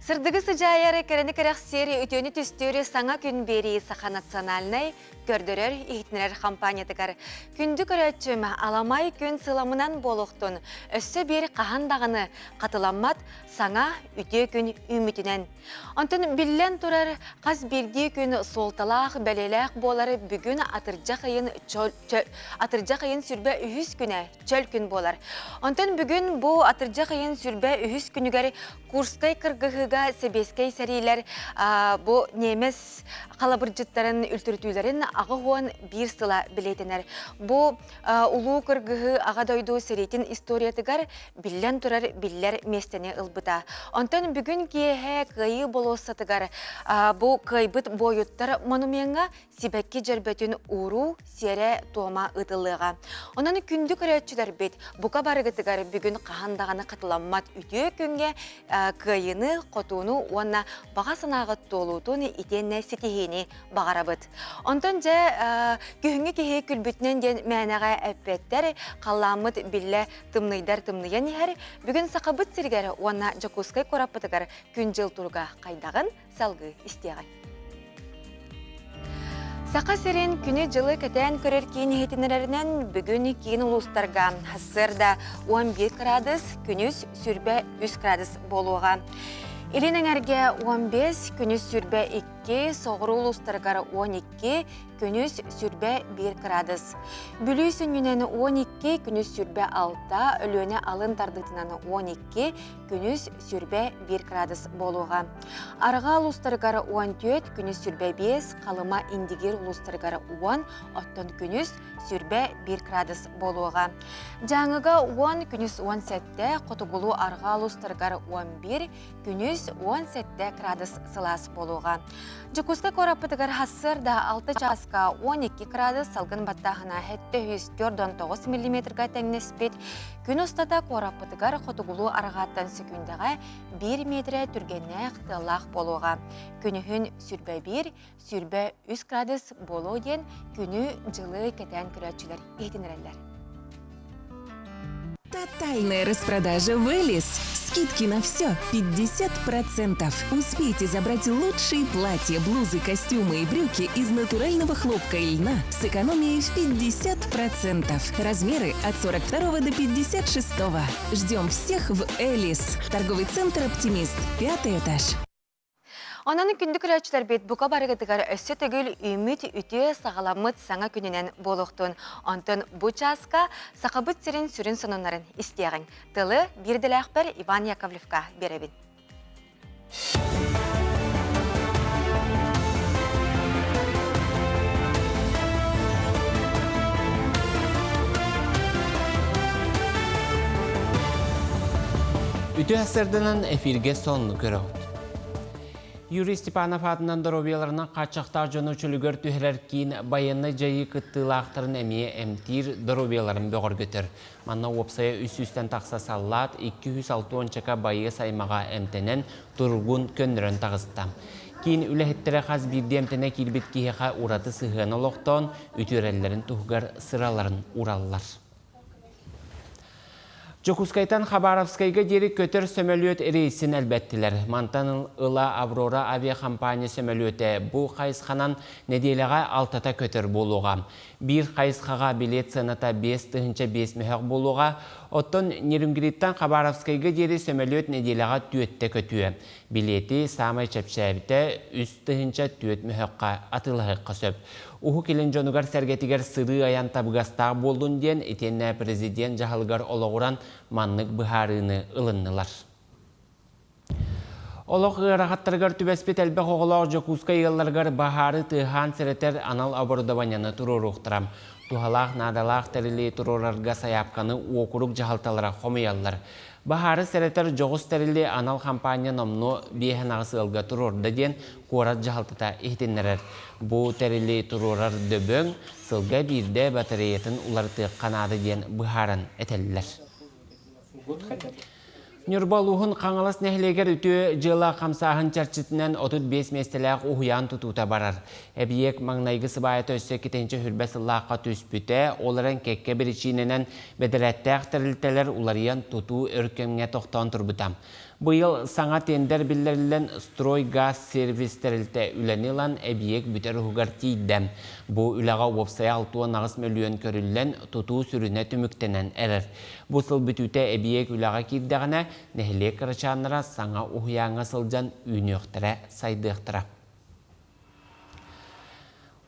Сырдыгы сыдьаайар, кэрэни кэрэхсиир, үтүөнү түстүүр саҥа күн биэрии Саха национальнай көрдөрөр иһитиннэрэр хампаанньатыгар күндү көрөөччүм аламай күн сыламынан буолуохтун өссө биир хаһан даҕаны хатыламмат саҥа үтүө күн үүммүтүнэн. Онтон биллэн турар хас биирдии күн суолталаах, бэлиэлээх буолар бүгүн атырдьах ыйын атырдьах ыйын сүрбэ үһүс күнэ чөл күн буолар. Онтон бүгүн бу атырдьах ыйын сүрбэ үһүс күнүгэр Курскай кыргыһыыга сэбиэскэй сэриилэр бу немец халабырдьыттарын үлтүрүтүүлэрин 81 сыла бэлиэтэнэр. Бу улуу кыргыһыы Аҕа дойду сэриитин историятыгар биллэн турар биллэр миэстэни ылбыта. Онтон бүгүн киэһэ Кыайыы болуоссатыгар бу кыайбыт буойуттар монумеҥҥа сибэкки дьөрбөтүн ууруу сиэрэ-туома ыытыллыаҕа. Онон күндү көрөөччүлэрбит, бука барыгытыгар бүгүн хаһан даҕаны хатыламмат үтүө күҥҥэ кыайыыны, хотууну уонна баҕа санааҕыт туолуутун итиэннэ ситиһиини баҕарабыт. Онтон дьэ күһүҥҥү киһи күлбүтүнэн диэн мээнэҕэ эппэттэр, халлааммыт биллэ тымныйдар тымныйан иһэр. Бүгүн Сахабыт сиригэр уонна Дьокуускай куораппытыгар күн-дьыл туруга хайдаҕын салгыы истиэҕиҥ. Саха сирин күнү-дьылы кэтээн көрөр киин иһитиннэрэринэн бүгүн киин улуустарга сарсыарда 11 градус, күнүс 23 градус буолуоҕа. Илин эҥэргэ 15, күнүс 22, соҕуруу улуустарыгар 12, күнүс 21 градус. Бүлүү сүнньүнэн 12, күнүс 26, Өлүөнэ алын тардыытынан 12, күнүс 21 градус буолуоҕа. Арҕаа улуустарыгар 14, күнүс 25, Халыма Индигир улуустарыгар 10, оттон күнүс 21 градус буолуоҕа. Дьааҥыга 10, күнүс 17, Хотугулуу арҕаа улуустарыгар 11, күнүс 17 градус сылаас буолуоҕа. Дьокуускай куораппытыгар сарсыарда 6 чааска 12 градус салгын баттааһына 749 миллиметрга тэҥнэспит. Күн устата куораппытыгар хотугулуу арҕааттан сөкүүндэҕэ 1 метрэ түргэннээх тыаллаах буолуоҕа. Күнүһүн 21, 23 градус буолуо диэн күнү-дьылы кэтээн көрөөччүлэр иһитиннэрэллэр. Тотальная распродажа Велис. Скидки на все 50%. Успейте забрать лучшие платья, блузы, костюмы и брюки из натурального хлопка и льна с экономией в 50%. Размеры от 42 до 56. Ждем всех в Элис. Торговый центр «Оптимист». Пятый этаж. Онон күндү көрөөччүлэрбит бука барыгытыгар өссө төгүл үүммүт үтүө саҕаламмыт саҥа күнүнэн буолуохтун. Онтон бу чааска Сахабыт сирин сүрүн сонуннарын истиэҕиҥ. Тылы биир идэлээхпэр Иван Яковлевка биэрэбин. Үтүө сарсыарданан эфиргэ сонну көрөҕүт. Юрий Степанов аатынан доруобуйаларынан хааччахтаах дьону чөлүгэр түһэрэр киин байыаннай дьайыы кыттыылаахтарын эмиэ эмтиир доруобуйаларын бөҕөргөтөр. Манна уопсайа 300-тэн тахса саллаат, 260-чака байыас аймаҕа эмтэнэн, туругун көннөрөн таҕыста. Киин үлэһиттэрэ хас биирдии эмтэнэ киирбит киһиэхэ ураты сыһыаны олохтоон, үтүөрэллэрин туһугар сыраларын уураллар. Дьокуускайтан Хабаровскайга диэри көтөр сөмөлүөт рейсин элбэттилэр. Мантан ыла Аврора авиахампаанньа сөмөлүөтэ бу хайысханан нэдиэлэҕэ алтата көтөр буолуоҕа. Биир хайысхаҕа билиэт сыаната 5005 мөһөх буолуоҕа, оттон Нерюнгриттан Хабаровскайга диэри сөмөлүөт нэдиэлэҕэ түөттэ көтүө. Билиэти саамай чэпчээбитэ 3004 мөһөххө атыылаһыахха сөп. Уһук Илин дьонугар-сэргэтигэр сырыы-айан табыгастаах буоллун диэн итиэннэ президент дьаһалыгар олоҕуран маннык быһаарыыны ылыннылар. Олох ыарахаттарыгар түбэспит элбэх оҕолоох Дьокуускай ыалларыгар баһаары тыаһаан сэрэтэр анал оборудованиены туруоруохтара. Туһалаах наадалаах тэрили туруорарга сайаапканы уокурук дьаһалталара хомуйаллар. Баһаары сэрэтэр дьоҕус тэрили анал хампаанньа номнуо 58 ыалга туруорда диэн куорат дьаһалтата иһитиннэрэр. Бу тэрили туруорар дөбөҥ, сылга биирдэ батареятын уларытыахха наада диэн быһааран этэллэр. Ньурба улууһун Хаҥалас нэһилиэгэр үтүө дьыала хамсааһын чэрчитинэн 35 миэстэлээх уһуйаан тутуута барар. Эбийиэк маҥнайгы сыбаайата өссө иккитинчи хүрбэ сыллаахха түспүтэ, ол эрэн кэккэ биричиинэнэн бэдэрээттээх тэрилтэлэр уларыйан тутуу өр кэмҥэ тохтоон турбута. Быйыл саҥа тендер биллэриллэн «Стройгазсервис» тэрилтэ үлэни ылан эбийиэк бүтэр уһугар тиийдэ. Бу үлэҕэ уопсайа 68 мөлүйүөн көрүллэн, тутуу сүрүнэ түмүктэнэн эрэр. Бу сыл бүтүүтэ эбийиэк үлэҕэ киирдэҕинэ, нэһилиэк кырачааннара саҥа уһуйааҥҥа сылдьан үүнүөхтэрэ, сайдыахтара.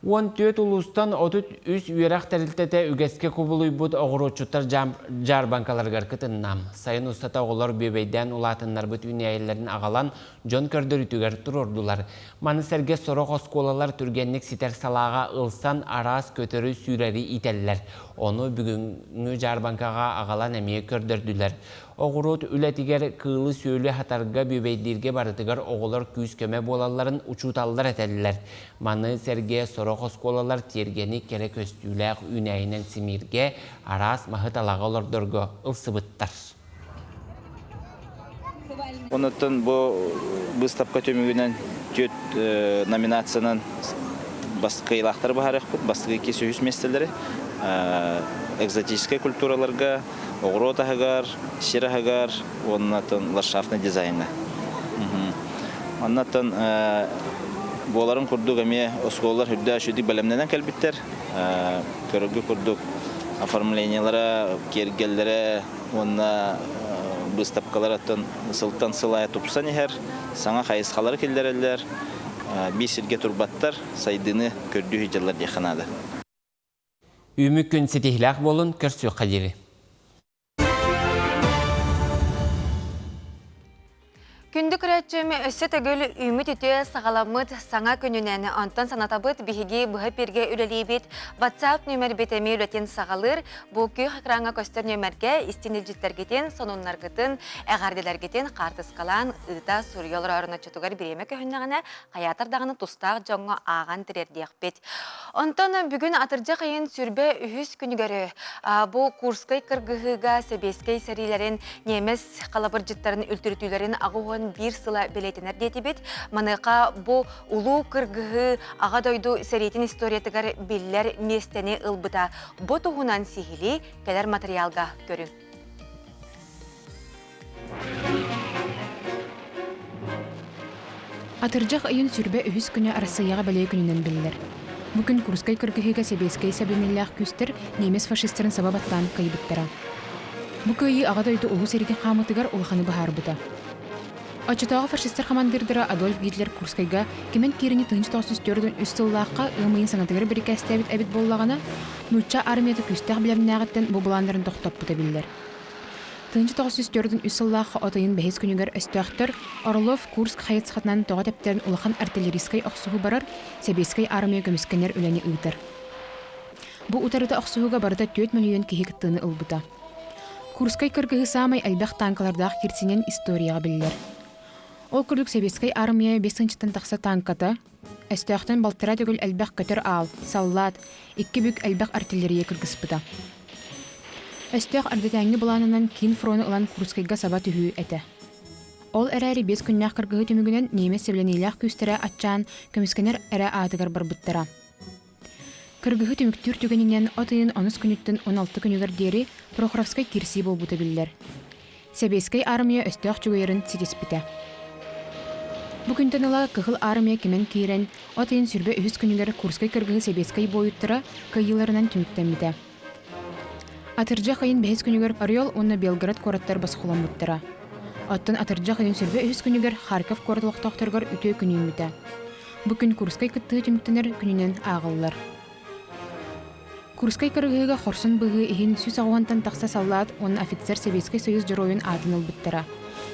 14 улуустан 33 үөрэх тэрилтэтэ үгэскэ кубулуйбут оҕуруотчуттар дьаарбаҥкаларыгар кытынна. Сайын устата оҕолор бүөбэйдээн улаатыннарбыт үүнээйилэрин аҕалан дьон көрдөрүүтүгэр туруордулар. Маны сэргэ сорох оскуолалар түргэнник ситэр салааҕа ылсан араас көтөрү-сүүрэри иитэллэр. Ону бүгүҥҥү дьаарбаҥкаҕа аҕалан эмиэ көрдөрдүлэр. Оҕуруот үлэтигэр кыылы-сүөлү аһатарга, бүөбэйдииргэ барытыгар оҕолор күүс-көмө буолалларын учууталлар этэллэр. Маны сэргэ сорох оскуолалар тиэргэни кэрэ көстүүлээх үүнээйинэн симииргэ, араас маһы-талаҕы олордорго ылсыбыттар. Онуттан бу быыстапка түмүгүнэн түөрт номинациянан кыайыылаахтары быһаарыахпыт. Бастакы иккис, үһүс миэстэлэри экзотическай культураларга, оҕуруот аһыгар, сир аһыгар уонна ландшафтный дизайҥа. Оннуттан буоларын курдук эмиэ оскуолалар үрдээх үчүгүйдүк бэлэмнэнэн кэлбиттэр. Көрөргө курдук оформлениелара, киэргэллэрэ уонна быыстапкалар оттон сылтан сыл аайы тупсан иһэр, саҥа хайысхалары киллэрэллэр, биир сиргэ турбаттар, сайдыыны көрдүү сылдьаллар диэххэ наада. Үүмүк күн ситиһилээх буолун, көрсүөххэ диэри. Күндү көрөөччүм, өссө төгүл үүмүт үтүө саҕаламмыт саҥа күнүнэн, онтон санатабыт биһиги быһа пиргэ үлэлиибит WhatsApp нүөмэрбит эмиэ үлэтин саҕалыыр. Бу күөх экраҥҥа көстөр нүөмэргэ истин илдьиттэргитин, сонуннаргытын, эҕэрдэлэргитин хаартыскалаан ыыта суруйа олороорун оччотугар бириэмэ көһүннэҕинэ хайаатар даҕаны тустаах дьоҥҥо ааҕан тириэрдиэхпит. Онтон бүгүн атырдьах ыйын сүрбэ үһүс күнүгэр бу Курскай кыргыһыыга сэбиэскэй сэриилэрин ньиэмэс халабырдьыттарын үлтүрүтүүлэрин 81 сыла бэлиэтэнэр диэтибит. Маныаха бу улуу кыргыһыы Аҕа дойду сэриитин историятыгар биллэр миэстэни ылбыта. Бу туһунан сиһилии кэлэр матырыйаалга көрүҥ. Атырдьах ыйын сүрбэ үһүс күнэ Арассыыйаҕа бэлиэ күнүнэн биллэр. Бу күн Курскай кыргыһыыга сэбиэскэй сэбилэниилээх күүстэр немец фашистарын саба баттаан кыайбыттара. Бу кыайыы Аҕа дойду Улуу сэриитин хаамыытыгар улаханы быһаарбыта. Оччотооҕу фашистар хамандыырдара Адольф Гитлер Курскайга кимэн киирэни 1943 сыллаахха ыам ыйын саҥатыгар бирикээстээбит эбит буоллаҕына, нуучча армията күүстээх бэлэмнээҕиттэн бу былааннарын тохтоппута биллэр. 1943 сыллаахха от ыйын бэһис күнүгэр өстөөхтөр Орлов Курск хайысхатынан тоҕо тэптэрэн улахан артиллерийскай охсуһуу барар, Сэбиэскэй Аармыйа көмүскэнэр үлэни ыытар. Бу утарыта охсуһууга барыта 4 мөлүйүөн киһи кыттыыны ылбыта. Курскай кыргыһыы саамай элбэх тааҥкалардаах кирсинэн историяҕа биллэр. Ол курдук Сэбиэскэй Аармыйа биэс тыһыынчаттан тахса тааҥката, өстөөхтөн балтараа төгүл элбэх көтөр аал, саллаат, икки бүк элбэх артиллерия кыргыспыта. Өстөөх ардатээҥҥи былаанынан киин фрону ылан Курскайга саба түһүү этэ. Ол эрээри биэс күннээх кыргыһыы түмүгүнэн немец сэбилэниилээх күүстэрэ аччаан, көмүскэнэр эрэ аатыгар барбыттара. Кыргыһыы түмүктүүр түгэнинэн от ыйын онус күнүттэн 16 күнүгэр диэри Прохоровскай киирсии буолбута биллэр. Сэбиэскэй аармыйа өстөөх чугуйарын ситиспитэ. Бу күнтэн ыла Кыһыл Аармыйа кимэн киирэн, от ыйын сүрбэ үһүс күнүгэр Курскай кыргыһыы сэбиэскэй буойуттара кыайыыларынан түмүктэммитэ. Атырдьах ыйын бэһис күнүгэр Орел уонна Белгород куораттар босхоломмуттара. Оттон атырдьах ыйын сүрбэ үһүс күнүгэр Харьков куорат олохтоохторугар үтүө күн үүммүтэ. Бу күн Курскай кыттыы түмүктэнэр күнүнэн ааҕыллар. Курскай кыргыһыыга хорсун быһыы иһин 180-тан тахса саллаат уонна офицер Сэбиэскэй Союз Дьоруойун аатын ылбыттара.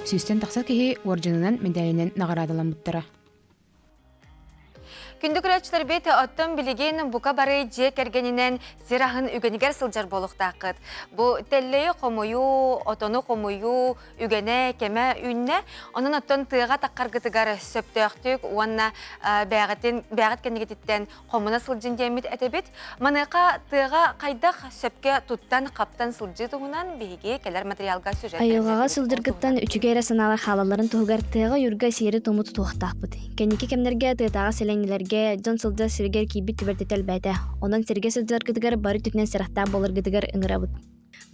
Сүүстэн тахса киһи уордьанынан, мэдээлинэн наҕараадаламмыттара. Күндү көрөөччүлэрбит, оттон билигин бука бары дьиэ кэргэнинэн сир аһын үгэнигэр сылдьар буолуохтааххыт. Бу тэллэйи хомуйуу, отону хомуйуу үгэнэ кэмэ үүннэ. Онон оттон тыаҕа таххаргытыгар сөптөөхтүк уонна бэйэҕитин бэйэҕит кэннигититтэн хомуна сылдьын диэммит этэбит. Маныаха тыаҕа хайдах сөпкө туттан-хаптан сылдьыы туһунан биһиги кэлэр материалга сюжет Айылҕаҕа сылдьаргыттан үчүгэй эрэ санаалар хаалалларын туһугар тыаҕа ойуурга сиэри-туому тутуохтаахпыт. Кэнники кэмнэргэ тыатааҕы сэлиэнньэлэргэ дьон сылдьар сиригэр киирбит түбэлтэтэ элбээтэ. Онон сиргэ сылдьаргытыгар бары өттүнэн сэрэхтээх буоларгытыгар ыҥырабыт.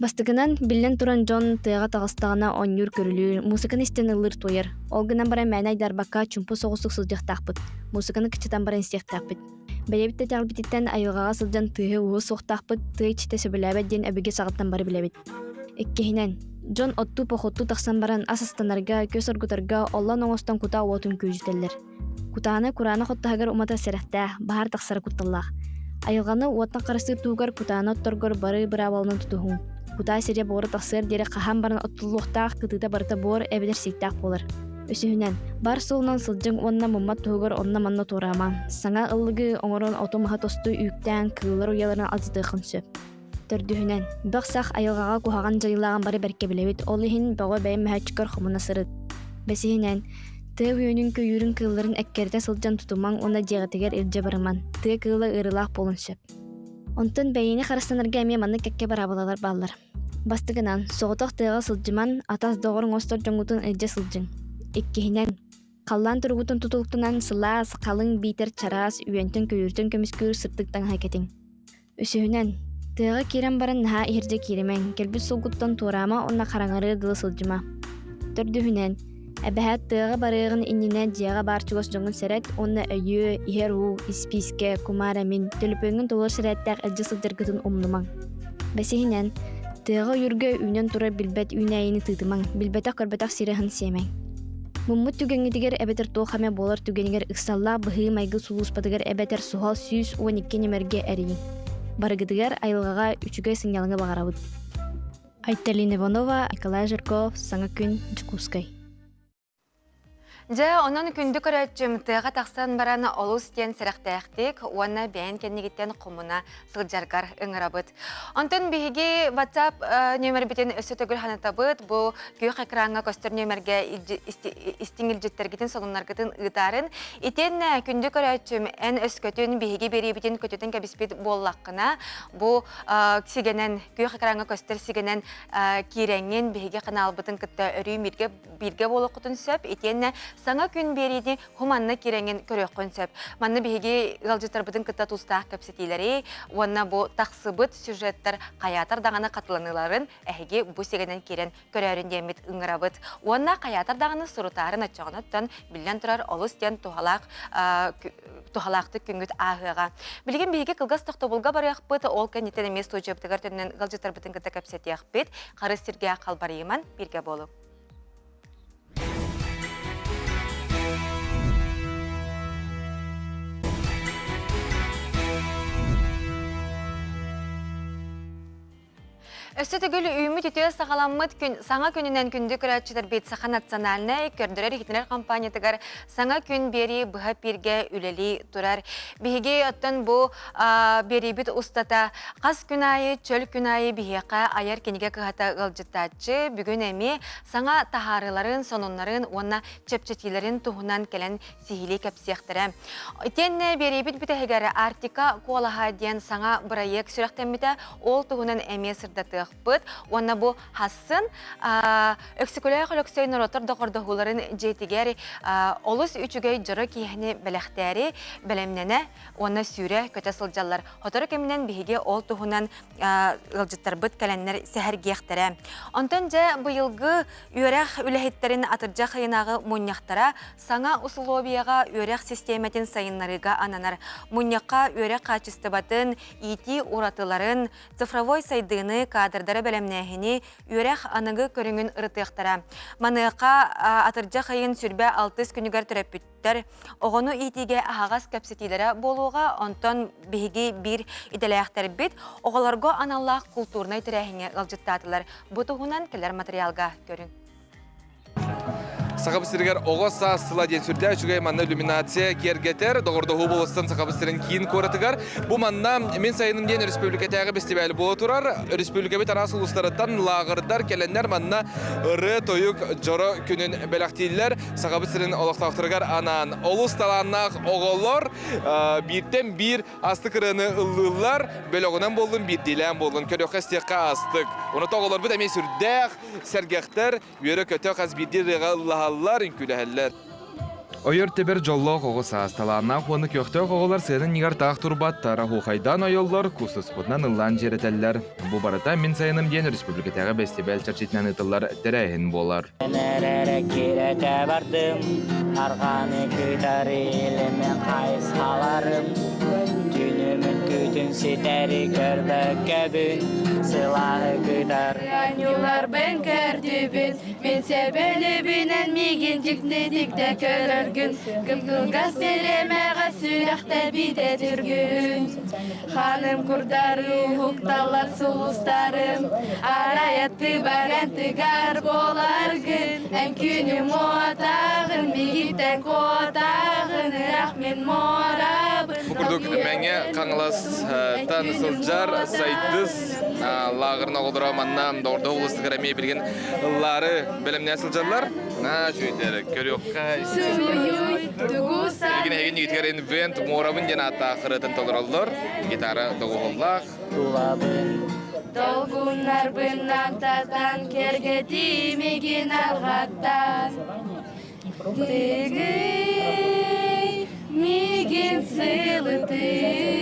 Бастакынан, биллэн туран дьон тыаҕа таҕыстаҕына оонньуур-көрүлүүр, муусуканы истэн ыллыыр-туойар. Ол гынан баран мээнэ айдарбакка чуумпу соҕустук сылдьыахтаахпыт, муусуканы кыччатан баран истиэхтээхпит. Бэйэбит да итэҕэлбититтэн айылҕаҕа сылдьан тыаһы-ууһу суохтаахпыт, тыа иччитэ сөбүлээбэт диэн өбүгэ саҕаттан бары билэбит. Иккиһинэн, дьон оттуу-похуоттуу тахсан баран ас астанарга, күөс оргутарга оллоон оҥостон кутаа уотун күөдьүтэллэр. Кутааны кураанах оттоһугар уматар сэрэхтээх, баһаар тахсара кутталлаах. Айылҕаны уоттан харыстыыр туһугар кутааны отторгор бары быраабыланан тутуһуҥ. Кутаа сирэ буора тахсыар диэри хаһан баран оттуллуохтаах кытыыта барыта буор эбэтэр сииктээх буолар. Үсүһүнэн, бар суолунан сылдьыҥ уонна муммат туһугар онно-манна туораамаҥ. Саҥа ыллыгы оҥорон оту-маһы тосту үүктээн кыыллар уйаларын алдьатыаххын сөп. Төрдүһүнэн, бөх-сах айылҕаҕа куһаҕан дьайыылааҕын бары бэркэ билэбит, ол иһин бөҕө бэйэм мөһөөччүккэр хомуна сырыт. Бэсиһинэн, тыа үөнүн-көйүүрүн кыылларын эккирэтэ сылдьан тутумаҥ уонна дьиэҕитигэр илдьэ барымаҥ, тыа кыыла ыарыылаах буолуон сөп. Онтон бэйэни харыстанарга эмиэ маннык кэккэ быраабылалар бааллар. Бастакынан, соҕотох тыаҕа сылдьымаҥ, атас-доҕор оҥостор дьоҥҥутун илдьэ сылдьыҥ. Иккиһинэн, халлаан туругутун тутулуктанан сылаас, халыҥ биитэр чараас, үөнтэн-көйүүртэн көмүскүүр сырдык таҥаһы кэтиҥ. Үсүһүнэн, тыаҕа киирэн баран наһаа иһирдьэ кииримэҥ, кэлбит суолгуттан туораама уонна хараҥарыа дылы сылдьыма. Төрдүһүнэн, эбэһээт тыаҕа барыаҕын иннинэ дьиэҕэ баар чугас дьоҥҥун сэрэт уонна өйүө, иһэр уу, испиискэ, кумаар эмин, төлөпүөҥҥүн толору сэрээттээх илдьэ сылдьаргытын умнумаҥ. Бэсиһинэн, тыаҕа ойуурга үүнэн турар билбэт үүнээйини тыытымаҥ, билбэтэх-көрбөтөх сири аһын сиэмэҥ. Муммут түгэҥҥитигэр эбэтэр туох эмэ буолар түгэнигэр ыксаллаах быһыы-майгы сулууспатыгар эбэтэр суһал 112 нүмергэ эрийиҥ. Барыгытыгар айылҕаҕа үчүгэй сынньалаҥы баҕарабыт. Айталина Иванова, Николай Жирков, Саҥа күн, Дьокуускай. Дьэ, онон күндү көрөөччүм, тыаҕа тахсан баран олус диэн сэрэхтээхтик уонна бэйэн кэннигиттэн хомуна сылдьаргар ыҥырабыт. Онтон биһиги WhatsApp нүөмэрбитин өссө төгүл ханатабыт. Бу күөх экраҥҥа көстөр нүөмэргэ истиҥ илдьиттэргитин, сонуннаргытын ыытаарын. Итиэннэ күндү көрөөччүм, эн өскөтүн биһиги биэриибитин көтүтэн кэбиспит буоллаххына, бу сигэнэн, күөх экраҥҥа көстөр сигэнэн киирэҥҥин биһиги ханаалбытын кытта өрүү бииргэ бииргэ буолуоххутун сөп. Итиэннэ саҥа күн биэриини хуманна киирэҥҥин көрүөххүн сөп. Манна биһиги ыалдьыттарбытын кытта тустаах кэпсэтиилэри уонна бу тахсыбыт сюжеттар хайаатар даҕаны хатыланыыларын эһиги бу сигэнэн киирэн көрөөрүн диэммит ыҥырабыт. Уонна хайаатар даҕаны сурутаарын оччоҕуна биллэн турар олус диэн туһалаах туһалаахтык күҥҥүт ааһыаҕа. Билигин биһиги кылгас тохтобулга барыахпыт, ол кэнниттэн эмиэ студиябытыгар төннөн ыалдьыттарбытын кытта кэпсэтиэхпит. Харыс сиргэ халбарыйыман бииргэ буолуҥ. Өссө төгүл үүммүт үтүө саҕаламмыт күн саҥа күнүнэн күндү көрөөччүлэрбит Саха национальнай көрдөрөр-иһитинэр компаниятыгар саҥа күн биэрии быһа пииргэ үлэлии турар. Биһиги оттон бу биэриибит устата хас күн аайы чөл күн аайы биһиэхэ айар кинигэ кыһата ыалдьыттааччы бүгүн эмиэ саҥа таһаарыыларын, сонуннарын уонна чэпчэтиилэрин туһунан кэлэн сиһилии кэпсиэхтэрэ. Итиэннэ биэриибит бүтэһигэр Арктика куолаһа диэн саҥа бырайыак сүрэхтэммитэ, ол туһунан эмиэ сырдатыахпыт. Уонна бу хассын Өксөкүлээх Өлөксөй норуоттар доҕордоһууларын дьиэтигэр олус үчүгэй дьоро киэһэни бэлэхтээри бэлэмнэнэ уонна сүүрэ-көтө сылдьаллар. Сотору кэминэн биһиги ол туһунан ыалдьыттарбыт кэлэннэр сэһэргиэхтэрэ. Онтон дьэ быйылгы үөрэх үлэһиттэрин атырдьах ыйынааҕы мунньахтара саҥа усулуобуйаҕа үөрэх систиэмэтин сайыннарыыга ананар. Мунньахха үөрэх хаачыстыбатын, иитии уратыларын, цифровой сайдыыны, кадрдары бэлэмнээһини, үөрэх аныгы көрүҥүн ырытыахтара. Маныаха атырдьах ыйын сүрбэ алтыс күнүгэр төрөппүттэр оҕону иитиигэ аһаҕас кэпсэтиилэрэ буолуоҕа, онтон биһиги биир идэлээхтэрбит оҕолорго аналлаах култуурунай тэрээһиҥҥэ ыалдьыттаатылар. Бу туһунан кэлэр материалга көрүҥ. Сахабыт сиригэр оҕо саас сыла диэн сүрдээх үчүгэй манна иллюминация киэргэтэр доҕордоһуу болуоссатын Сахабыт сирин киин куоратыгар. Бу манна Мин сайыным диэн өрөспүүбүлүкэтээҕи бэстибээл буола турар. Өрөспүүбүлүкэбит араас улуустарыттан лааҕырдар кэлэннэр манна ырыа-тойук дьоро күнүн бэлэхтииллэр. Сахабыт сирин олохтоохторугар анаан олус талааннаах оҕолор бииртэн биир астык ырыаны ыллыыллар. Бөлөҕүнэн буоллун, биирдиилээн буоллун, көрүөххэ-истиэххэ астык. Онон оҕолорбут эмиэ сүрдээх сэргэхтэр, үөрэ-көтө хас биирдии ырыаҕа ыллаһаллар, үҥкүүлэһэллэр. Ойор-тэбэр дьоллоох оҕо саас, талааннаах уонна көхтөөх оҕолор сыана иннигэр таах турбаттар, оһуохайдаан ойоллор, куустуспутунан ыллаан дьиэрэтэллэр. Бу барыта Мин сайыным диэн өрөспүүбүлүкэтээҕи бэстибээл чэрчитинэн ыытыллар тэрээһин буолар. Эрэрэ кирэтэ бардым, арҕааны кытары илимин хайысхаларым. Түүнүмүн күтүн ситэри көрбөккөбүн, сылааһы кытар. Оонньууларбын көрдүбүт, Мин сөбүлүүбүнэн миигин дьиктитик да көрөргүн, Кып-кылгас сэлэмэҕэ сүрэхтэ битэ түргүн. Ханым курдары уһукталлар сулустарым, Арай аттыбар эн тыгар буоларгын, Эн күнүм уотаҕын, миигиттэн куотаҕын, Ыраах мин муорабын. Бу курдук Мэҥэ Хаҥаластан сылдьар Сайдыс лааҕырын оҕолоро манна Доҕордоһуу улуустарыгар эмиэ билигин ыллаары бэлэмнээн сылдьаллар. На үчүгэйдэр көрүөххэ. Билигин эһиги ньигитигэр инвент муорабын диэн ааттаах ырыатын толороллор. Гитара доҕуһуоллаах. Тулабын Долгуннарбын намтатан кэргэтии мигин алҕаттан Тыгый, миигин сылытый,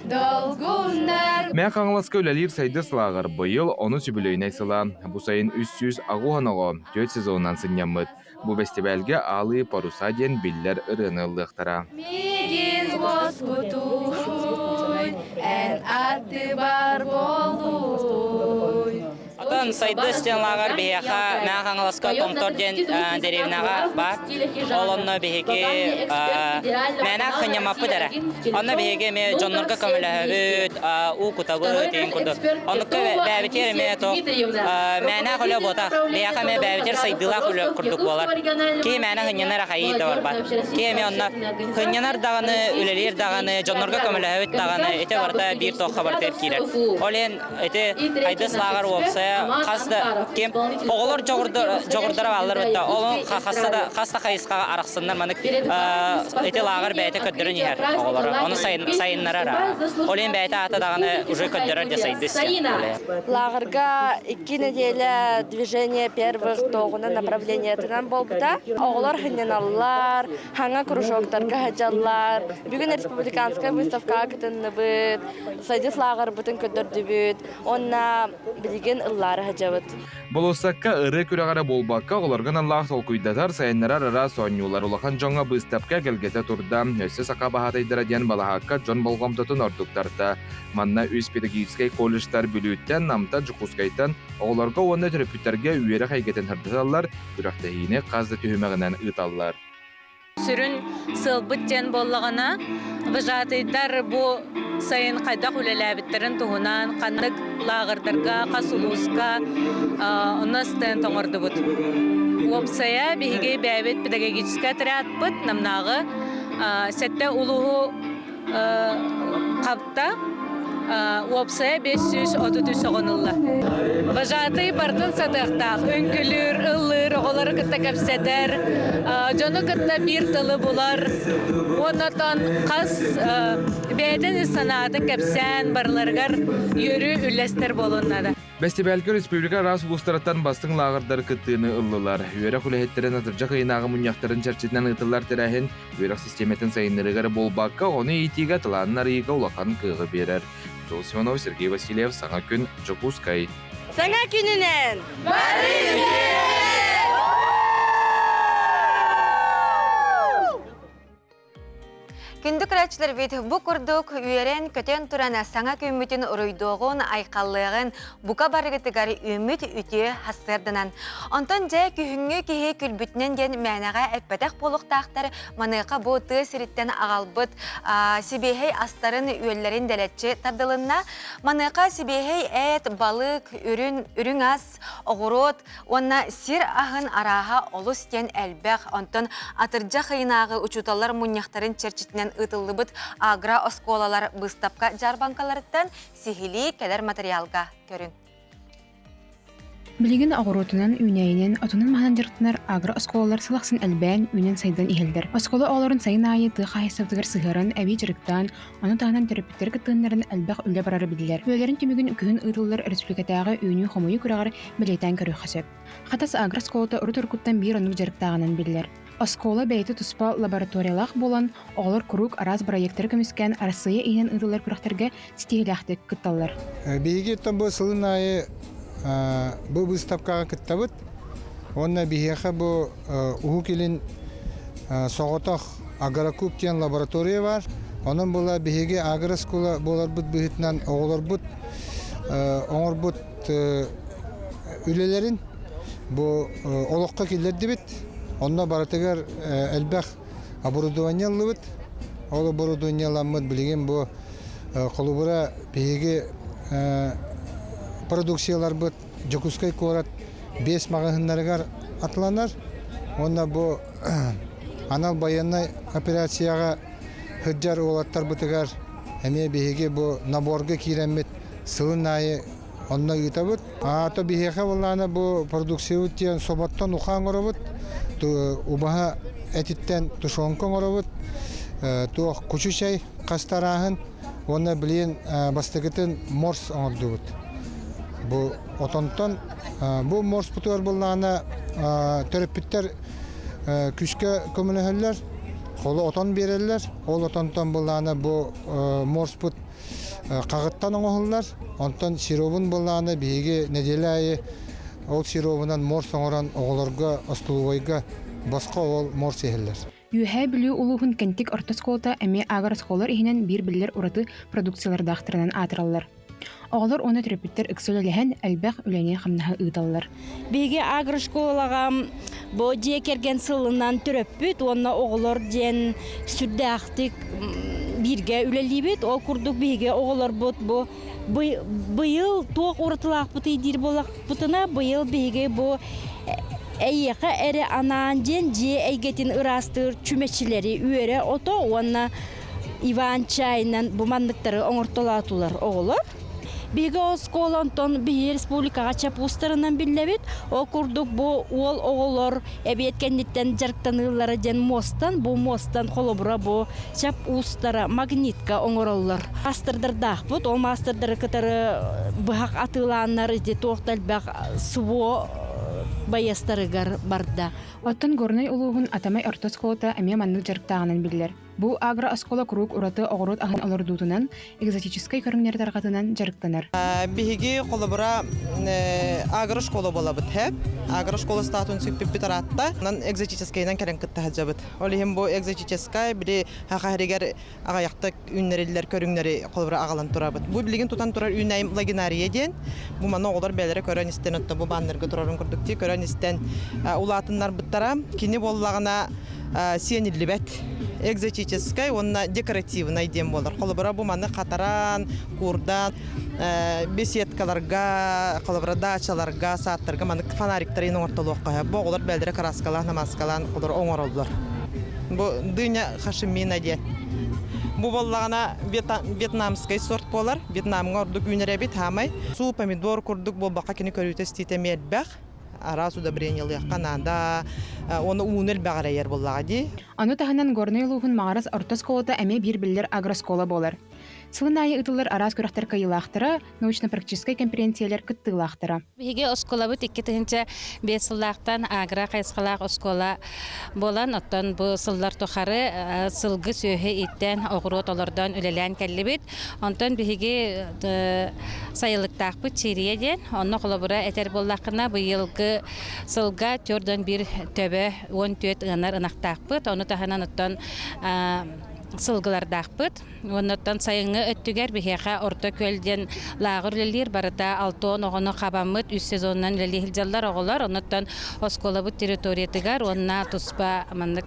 долгуннар Мэҥэ Хаҥаласка үлэлиир Сайдыс лааҕыр быйыл онус үбүлүөйүнэй сыла. Бу сайын 380 оҕо түөрт сезонунан сынньаммыт. Бу бэстибээлгэ Алые паруса диэн биллэр ырыаны ыллыахтара. Миигин уоскутууй, эн аттыбар буолууй. Оттон Сайдыс диэн лааҕыр биһиэхэ Мэҥэ Хаҥаласка Томтор диэн дэриэбинэҕэ баар. Ол онно биһиги мээнэ хынньаммаппыт эрэ. Онно биһиги эмиэ дьоннорго көмөлөһөбүт, уу кутабыт деген курдук. Оннукка бэйэбитигэр эмиэ туох мээнээх үлэ буотах. Биһиэхэ эмиэ бэйэбитигэр сайдыылаах үлэ курдук буолар. Киһи мээнэ хынньанар ахайыы да барбат. Киһи эмиэ онно хынньанар даҕаны, үлэлиир даҕаны, дьоннорго көмөлөһөбүт даҕаны, ити барыта биир туохха барытыгар киирэр. Ол иһин Ити Айдыс лааҕыр уопсайа хас да ким оҕолор дьоҕурдара бааллар бытта ол хаста да хас да хайысхаҕа арахсыннар маннык ити лааҕыр бэйэтэ көрдөрөн иһэр оҕолоро ону сайыннарар ол иһин бэйэтэ аата даҕаны уже көрдөрөр дьэ сайдыс Лааҕырга икки нэдиэлэ движение первых тоҕунан направлениетынан буолбута. Оҕолор сынньаналлар, хаҥа кружоктарга сылдьаллар. Бүгүн республиканскай выставкаҕа кытынныбыт. Сайдыс лааҕырбытын көрдөрдүбүт уонна билигин ыллаары сылдьабыт. Болуоссакка ырыа күрэҕэ эрэ буолбакка, оҕолорго аналлаах толкуйдатар, сайыннарар араас оонньуулар улахан дьоҥҥо быыстапка эгэлгэтэ турда. Өссө саха баһаатайдара диэн балаһаакка дьон болҕомтотун ордук тарта. Манна үс педагогическай колледжтар Бүлүүттэн, Намтан, Дьокуускайтан оҕолорго уонна төрөппүттэргэ үөрэх эйгэтин сырдаталлар, күрэхтэһиини хас да түһүмэҕинэн ыыталлар. Сүрүн сыалбыт диэн буоллаҕына, вожатыйдар бу сайын хайдах үлэлээбиттэрин туһунан, ханнык лааҕырдарга, хас улууска онно стенд оҥордубут. Уопсайа биһиги бэйэбит педагогическай отрядпыт Намнааҕы сэттэ улууһу хапта уопсайа 533 оҕону ылла. Вожатый бартын сатыахтаах, үҥкүлүүр, ыллыыр, оҕолору кытта кэпсэтэр, дьону кытта биир тылы булар. Уонна хас бэйэтин санаатын кэпсээн барыларыгар үөрүү үллэстэр буолуон наада. Бэстибээлгэ республика араас улуустарыттан бастыҥ лааҕырдар кыттыыны ыллылар. Үөрэх үлэһиттэрин атырдьах ыйынааҕы мунньахтарын чэрчитинэн ыытыллар тэрээһин үөрэх систиэмэтин сайыннарыыга эрэ буолбакка, ону иитиигэ, талаанын арыйыыга улахан кыаҕы биэрэр. Жол Семенов, Сергей Васильев, Саҥа күн, Дьокуускай. Саҥа күнүнэн! Күндү көрөөччүлэрбит бу курдук үөрэн-көтөн туран саҥа күммүтүн уруйдуоҕун, айхаллыаҕын бука барыгытыгар үүммүт үтүө сарсыарданан. Онтон дьэ күһүҥҥү киһи күлбүтүнэн диэн мээнэҕэ эппэтэх буолуохтаахтар. Маныаха бу тыа сириттэн аҕалбыт сибиэһэй астарын-үөллэрин дэлэччи тардылынна. Маныаха сибиэһэй эт, балык, үрүн, үрүҥ ас, оҕуруот уонна сир аһын арааһа олус диэн элбэх. Онтон атырдьах ыйынааҕы учууталлар мунньахтарын чэрчитинэн ыытыллыбыт агро-оскуолалар быыстапка дьаарбаҥкаларыттан сиһилии кэлэр материалга көрүҥ. Билигин оҕуруотунан, үүнээйинэн, отунан-маһынан дьарыктанар агро-оскуолалар сыл ахсын элбээн, үүнэн-сайдан иһэллэр. Оскуола оҕолорун сайын аайы тыа хаһаайыстыбатыгар сыһыаран, эбии дьарыктаан, Ону таһынан төрөппүттэр кыттыыннарын элбэх үлэ барара биллэр. Үлэлэрин түмүгүн күһүн ыытыллар республикатааҕы үүнүү-хомуйуу күрэҕэр бэлиэтээн көрүөххэ сөп. Хатас агрооскуолата урут-уруккуттан биир оннук дьарыктааҕынан биллэр. Оскуола бэйэтэ туспа лабораториялаах буолан, оҕолор куруук араас бырайыактары көмүскээн Арассыыйа иһинэн ыытыллар күрэхтэргэ ситиһиилээхтик кытталлар. Биһиги оттон бу сылын аайы бу быыстапкаҕа кыттабыт. Уонна биһиэхэ бу Уһук Илин соҕотох Агрокуб диэн лаборатория баар. Онон була биһиги агроскула буоларбыт быһыытынан оҕолорбут оҥорбут үлэлэрин бу олоххо киллэрдибит. Онно барытыгар элбэх оборудование ыллыбыт. Ол оборудованиеламмыт билигин бу холобура биһиги продукцияларбыт Дьокуускай куорат биэс маҕаһыыннарыгар атыланар. Уонна бу анал байыаннай операцияҕа сылдьар уолаттарбытыгар эмиэ биһиги бу наборга киирэммит сылын аайы онно ыытабыт. Аата биһиэхэ буоллаҕына бу продукциябыт диэн соботтон уха оҥоробут, убаһа этиттэн тушенка оҥоробут, туох кучу чэй хастарааһын уонна билигин бастакытын морс оҥордубут. Бу отонтон бу морспутугар буоллаҕына төрөппүттэр күүскэ көмөлөһөллөр, холу отон биэрэллэр. Ол отонтон буоллаҕына бу морспут хаҕыттан оҥоһуллар. Онтон сиробун буоллаҕына биһиги нэдиэлэ аайы ол сиробунан морс оҥорон оҕолорго остолобуойга босхо ол морс иһэллэр. Үөһээ Бүлүү улууһун Кэнтик орто оскуолата эмиэ аагар оскуолалар иһинэн биир биллэр ураты продукциялардаахтарынан аатыраллар. Оҕолор уонна төрөппүттэр ыкса үлэлэһэн, элбэх үлэни-хамнаһы ыыталлар. Биһиги агрошколаҕа бу дьиэ кэргэн сылынан төрөппүт уонна оҕолор диэн сүрдээхтик бииргэ үлэлиибит. Ол курдук биһиги оҕолорбут бу быйыл туох уратылаахпытый диир буоллахпытына, быйыл биһиги бу эйиэхэ эрэ анаан диэн дьиэ эйгэтин ыраастыыр чүмэчилэри үөрэ ото уонна Иван чайынан бу манныктары оҥортолоотулар оҕолор. Биһиги оскуола онтон биһиги республикаҕа чапуустарынан биллэбит. Ол курдук бу уол оҕолор эбиэт кэнниттэн дьарыктаныыллара диэн муостан, бу муостан холобура бу чап уустара магнитка оҥороллор. Маастардардаахпыт, ол маастардары кытары быһах атыылааннар ити туох да элбэх СВО байыастарыгар барда. Оттон Горнай улууһун Атамай орто оскуолата эмиэ маннык дьарыктааҕынан биллэр. Бу агрооскуола куруук ураты оҕуруот аһын олордуутунан, экзотическай көрүҥнэри тарҕатынан дьарыктанар. Биһиги холобура агрошкола буолабыт һэп. Агрошкола статуһун сүкпүппүт ыраатта. Онон экзотическайынан кэлэн кытта сылдьабыт. Ол иһин бу экзотическай били саха сиригэр аҕыйахта үүннэриллэр көрүҥнэри холобура аҕалан турабыт. Бу билигин тутан турар үүнээйим лагинария диэн. Бу маны оҕолор бэйэлэрэ көрөн-истэн, оттон бу баннерга турарын курдук дии көрөн-истэн улаатыннарбыттара. Кини буоллаҕына сиэниллибэт экзотическай уонна декоративнай диэн буолар. Холобура бу маны хатаран, куурдан беседкаларга, холобура даачаларга, сааттарга маннык фонариктары оҥортолуохха сөп. Бу оҕолор бэйэлэрэ краскалаан, намааскалаан олор оҥороллор. Бу дыня хашимина диэн. Бу буоллаҕына вьетнамскай сорт буолар. Вьетнамҥа ордук үүнэр эбит хаамай. Суу помидор курдук буолбакка кини көрүүтэ-истиитэ эмиэ элбэх. Араас удобрениелыахха наада. Уонна ууну элбэх эрэйэр буоллаҕа дии. Ону таһынан Горнай улууһун Маҕарас орто оскуолата эмиэ биир биллэр агроскуола буолар. Сылын аайы ыытыллар араас күрэхтэр кыайыылаахтара, научно-практическай кэмпириэнсийэлэр кыттыылаахтара. Биһиги оскуолабыт 2005 сыллаахтан агро хайысхалаах оскуола буолан, оттон бу сыллар тухары сылгы сүөһү ииттэн, оҕуруот олордон үлэлээн кэллибит. Онтон биһиги сайылыктаахпыт Чиирийэ диэн. Онно холобура этэр буоллаххына, быйылгы сылга 41 төбө 14 ыанар ынахтаахпыт. Ону таһынан оттон сылгылардаахпыт. Уоннаттан сайыҥҥы өттүгэр биһиэхэ Орто Күөл диэн лааҕыр үлэлиир. Барыта 60 оҕону хабаммыт, үс сезонунан үлэлии сылдьаллар оҕолор. Оннуттан оскуолабыт территориятыгар уонна туспа маннык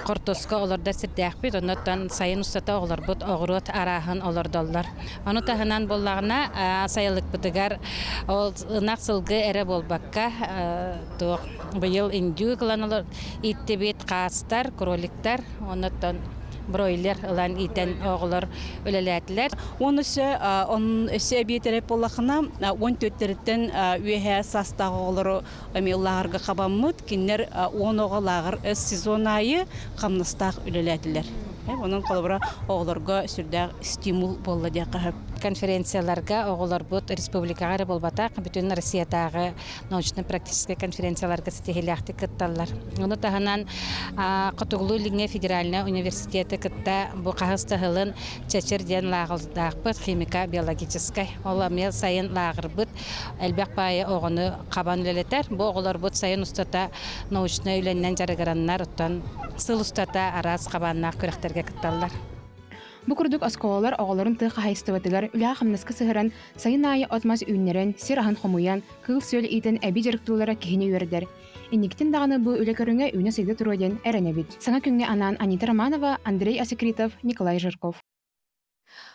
хортуоска олордор сирдээхпит. Оннуттан сайын устата оҕолорбут оҕуруот арааһын олордоллор. Ону таһынан буоллаҕына сайылыкпытыгар ол ынах сылгы эрэ буолбакка туох быйыл индюк ылан ииттибит, хаастар, кроликтар, оннуттан бройлер ылан иитэн оҕолор үлэлээтилэр. Уон өссө он өссө эбиэтэрэ буоллахына уон түөрттэриттэн үөһээ саастаах оҕолору эмиэ лааҕырга хабаммыт. Кинилэр уон оҕо лааҕыр сезон аайы хамнастаах үлэлээтилэр. Онон холобура оҕолорго сүрдээх стимул буолла диэххэ сөп. Конференцияларга оҕолорбут республикаҕа эрэ буолбатах, бүтүн Россиятааҕы научно-практическай конференцияларга ситиһиилээхтик кытталлар. Ону таһынан Хотугулуу-Илиҥҥи федеральнай университеты кытта бу хаһыс да сылын Чэчир диэн лааҕырдаахпыт, химико-биологическай. Ол эмиэ сайын лааҕырбыт элбэх баайы оҕону хабан үлэлэтэр. Бу оҕолорбут сайын устата научнай үлэннэн дьарыгыраннар, оттон сыл устата араас хабааннаах күрэхтэргэ кытталлар. Бу курдук оскуолалар оҕолорун тыа хаһаайыстыбатыгар үлэҕэ-хамнаска сыһыаран, сайын аайы от-мас үүннэрэн, сир аһын хомуйан, кыыл-сүөл иитэн эбии дьарыктыыллара киһини үөрдэр. Инникитин даҕаны бу үлэ көрүҥэ үүнэ-сайда туруо диэн эрэнэбит. Саҥа күҥҥэ анаан Анита Романова, Андрей Асекритов, Николай Жирков.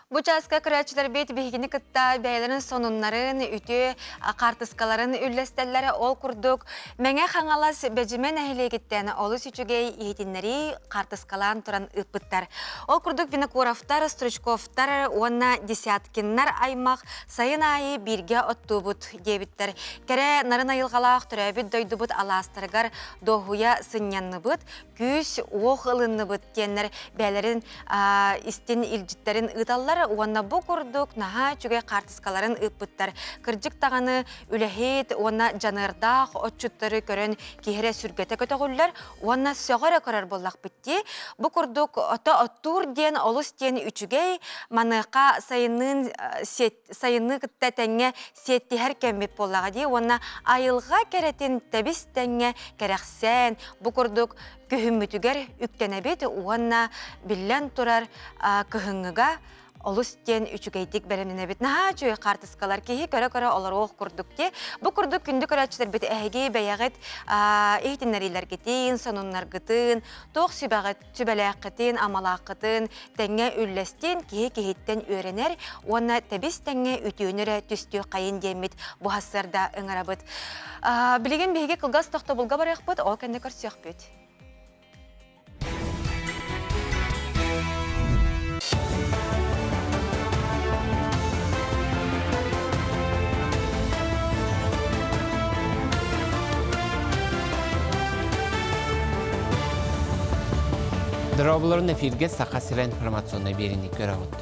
Бу чааска көрөөччүлэрбит биһигини кытта бэйэлэрин сонуннарын, үтүө хаартыскаларын үллэстэллэрэ. Ол курдук, Мэҥэ Хаҥалас Бэдьимэ нэһилиэгиттэн олус үчүгэй иһитиннэрии хаартыскалаан туран ыыппыттар. Ол курдук Винокуровтар, Стручковтар уонна Десяткиннар аймах сайын аайы бииргэ оттуубут диэбиттэр. Кэрэ нарын айылҕалаах төрөөбүт дойдубут алаастарыгар дуоһуйа сынньанныбыт, күүс-уох ылынныбыт диэннэр бэйэлэрин истин илдьиттэрин ыыталлар уонна бу курдук наһаа үчүгэй хаартыскаларын ыыппыттар. Кырдьык даҕаны үлэһит уонна дьаныардаах отчуттары көрөн киһи эрэ сүргэтэ көтөҕүллэр уонна сөҕө эрэ көрөр буоллахпыт дии. Бу курдук ото оттуур диэн олус диэн үчүгэй, маныаха сайынныын сайынныы кытта тэҥҥэ сиэттиһэр кэммит буоллаҕа дии уонна айылҕа кэрэтин тэбис тэҥҥэ кэрэхсээн бу курдук күһүммүтүгэр үктэнэбит уонна биллэн турар кыһыҥҥыга олус диэн үчүгэйдик бэлэмнэнэбит. Наһаа үчүгэй хаартыскалар киһи көрө-көрө олоруох курдук дии. Бу курдук күндү көрөөччүлэрбит эһиги бэйэҕит иһитиннэриилэргитин, сонуннаргытын, туох сүбэҕит сүбэлээххитин, амалааххытын тэҥҥэ үллэстин, киһи киһиттэн үөрэнэр уонна тэбис тэҥҥэ үтүөнү эрэ түстүөххэйин диэммит бу сарсыарда ыҥырабыт. Билигин биһиги кылгас тохтобулга барыахпыт, ол кэннэ көрсүөхпүт. Дорооболорун эфиргэ Саха сирэ информационнай биэриини көрөҕүт.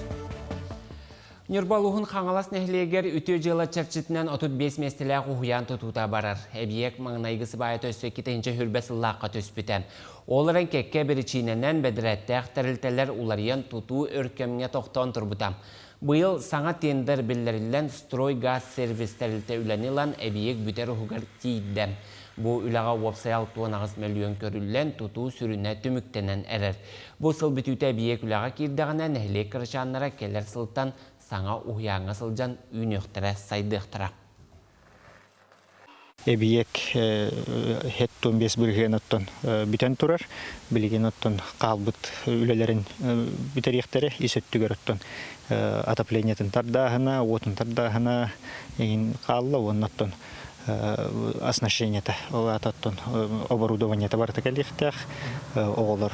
Ньурба улууһун Хаҥалас нэһилиэгэр үтүө дьыала чэрчитинэн 35 миэстэлээх уһуйаан тутуута барар. Эбийиэк маҥнайгы сыбаайата өссө 2020 сыллаахха түспүтэ. Ол эрэн кэккэ биричиинэнэн бэдэрээттээх тэрилтэлэр уларыйан тутуу өр кэмҥэ тохтоон турбута. Быйыл саҥа тендер биллэриллэн «Стройгазсервис» тэрилтэ үлэни ылан эбийиэк бүтэр уһугар тиийдэ. Бу үлэҕэ уопсай 68 мөлүйүөн көрүллэн, тутуу сүрүнэ түмүктэнэн эрэр. Бу сыл бүтүүтэ эбийиэк үлэҕэ киирдэҕинэ, нэһилиэк кырачааннара кэлэр сылтан саҥа уһуйааҥҥа сылдьан үүнүөхтэрэ, сайдыахтара. Эбийиэк һэт 15 бырыһыан оттон бүтэн турар. Билигин оттон хаалбыт үлэлэрин бүтэриэхтэрэ. Ис өттүгэр оттон отоплениетын тардааһына, уотун тардааһына эҥин хаалла уонна оттон оснащениета, ол аата оттон оборудованиета барыта кэлиэхтээх. Оҕолор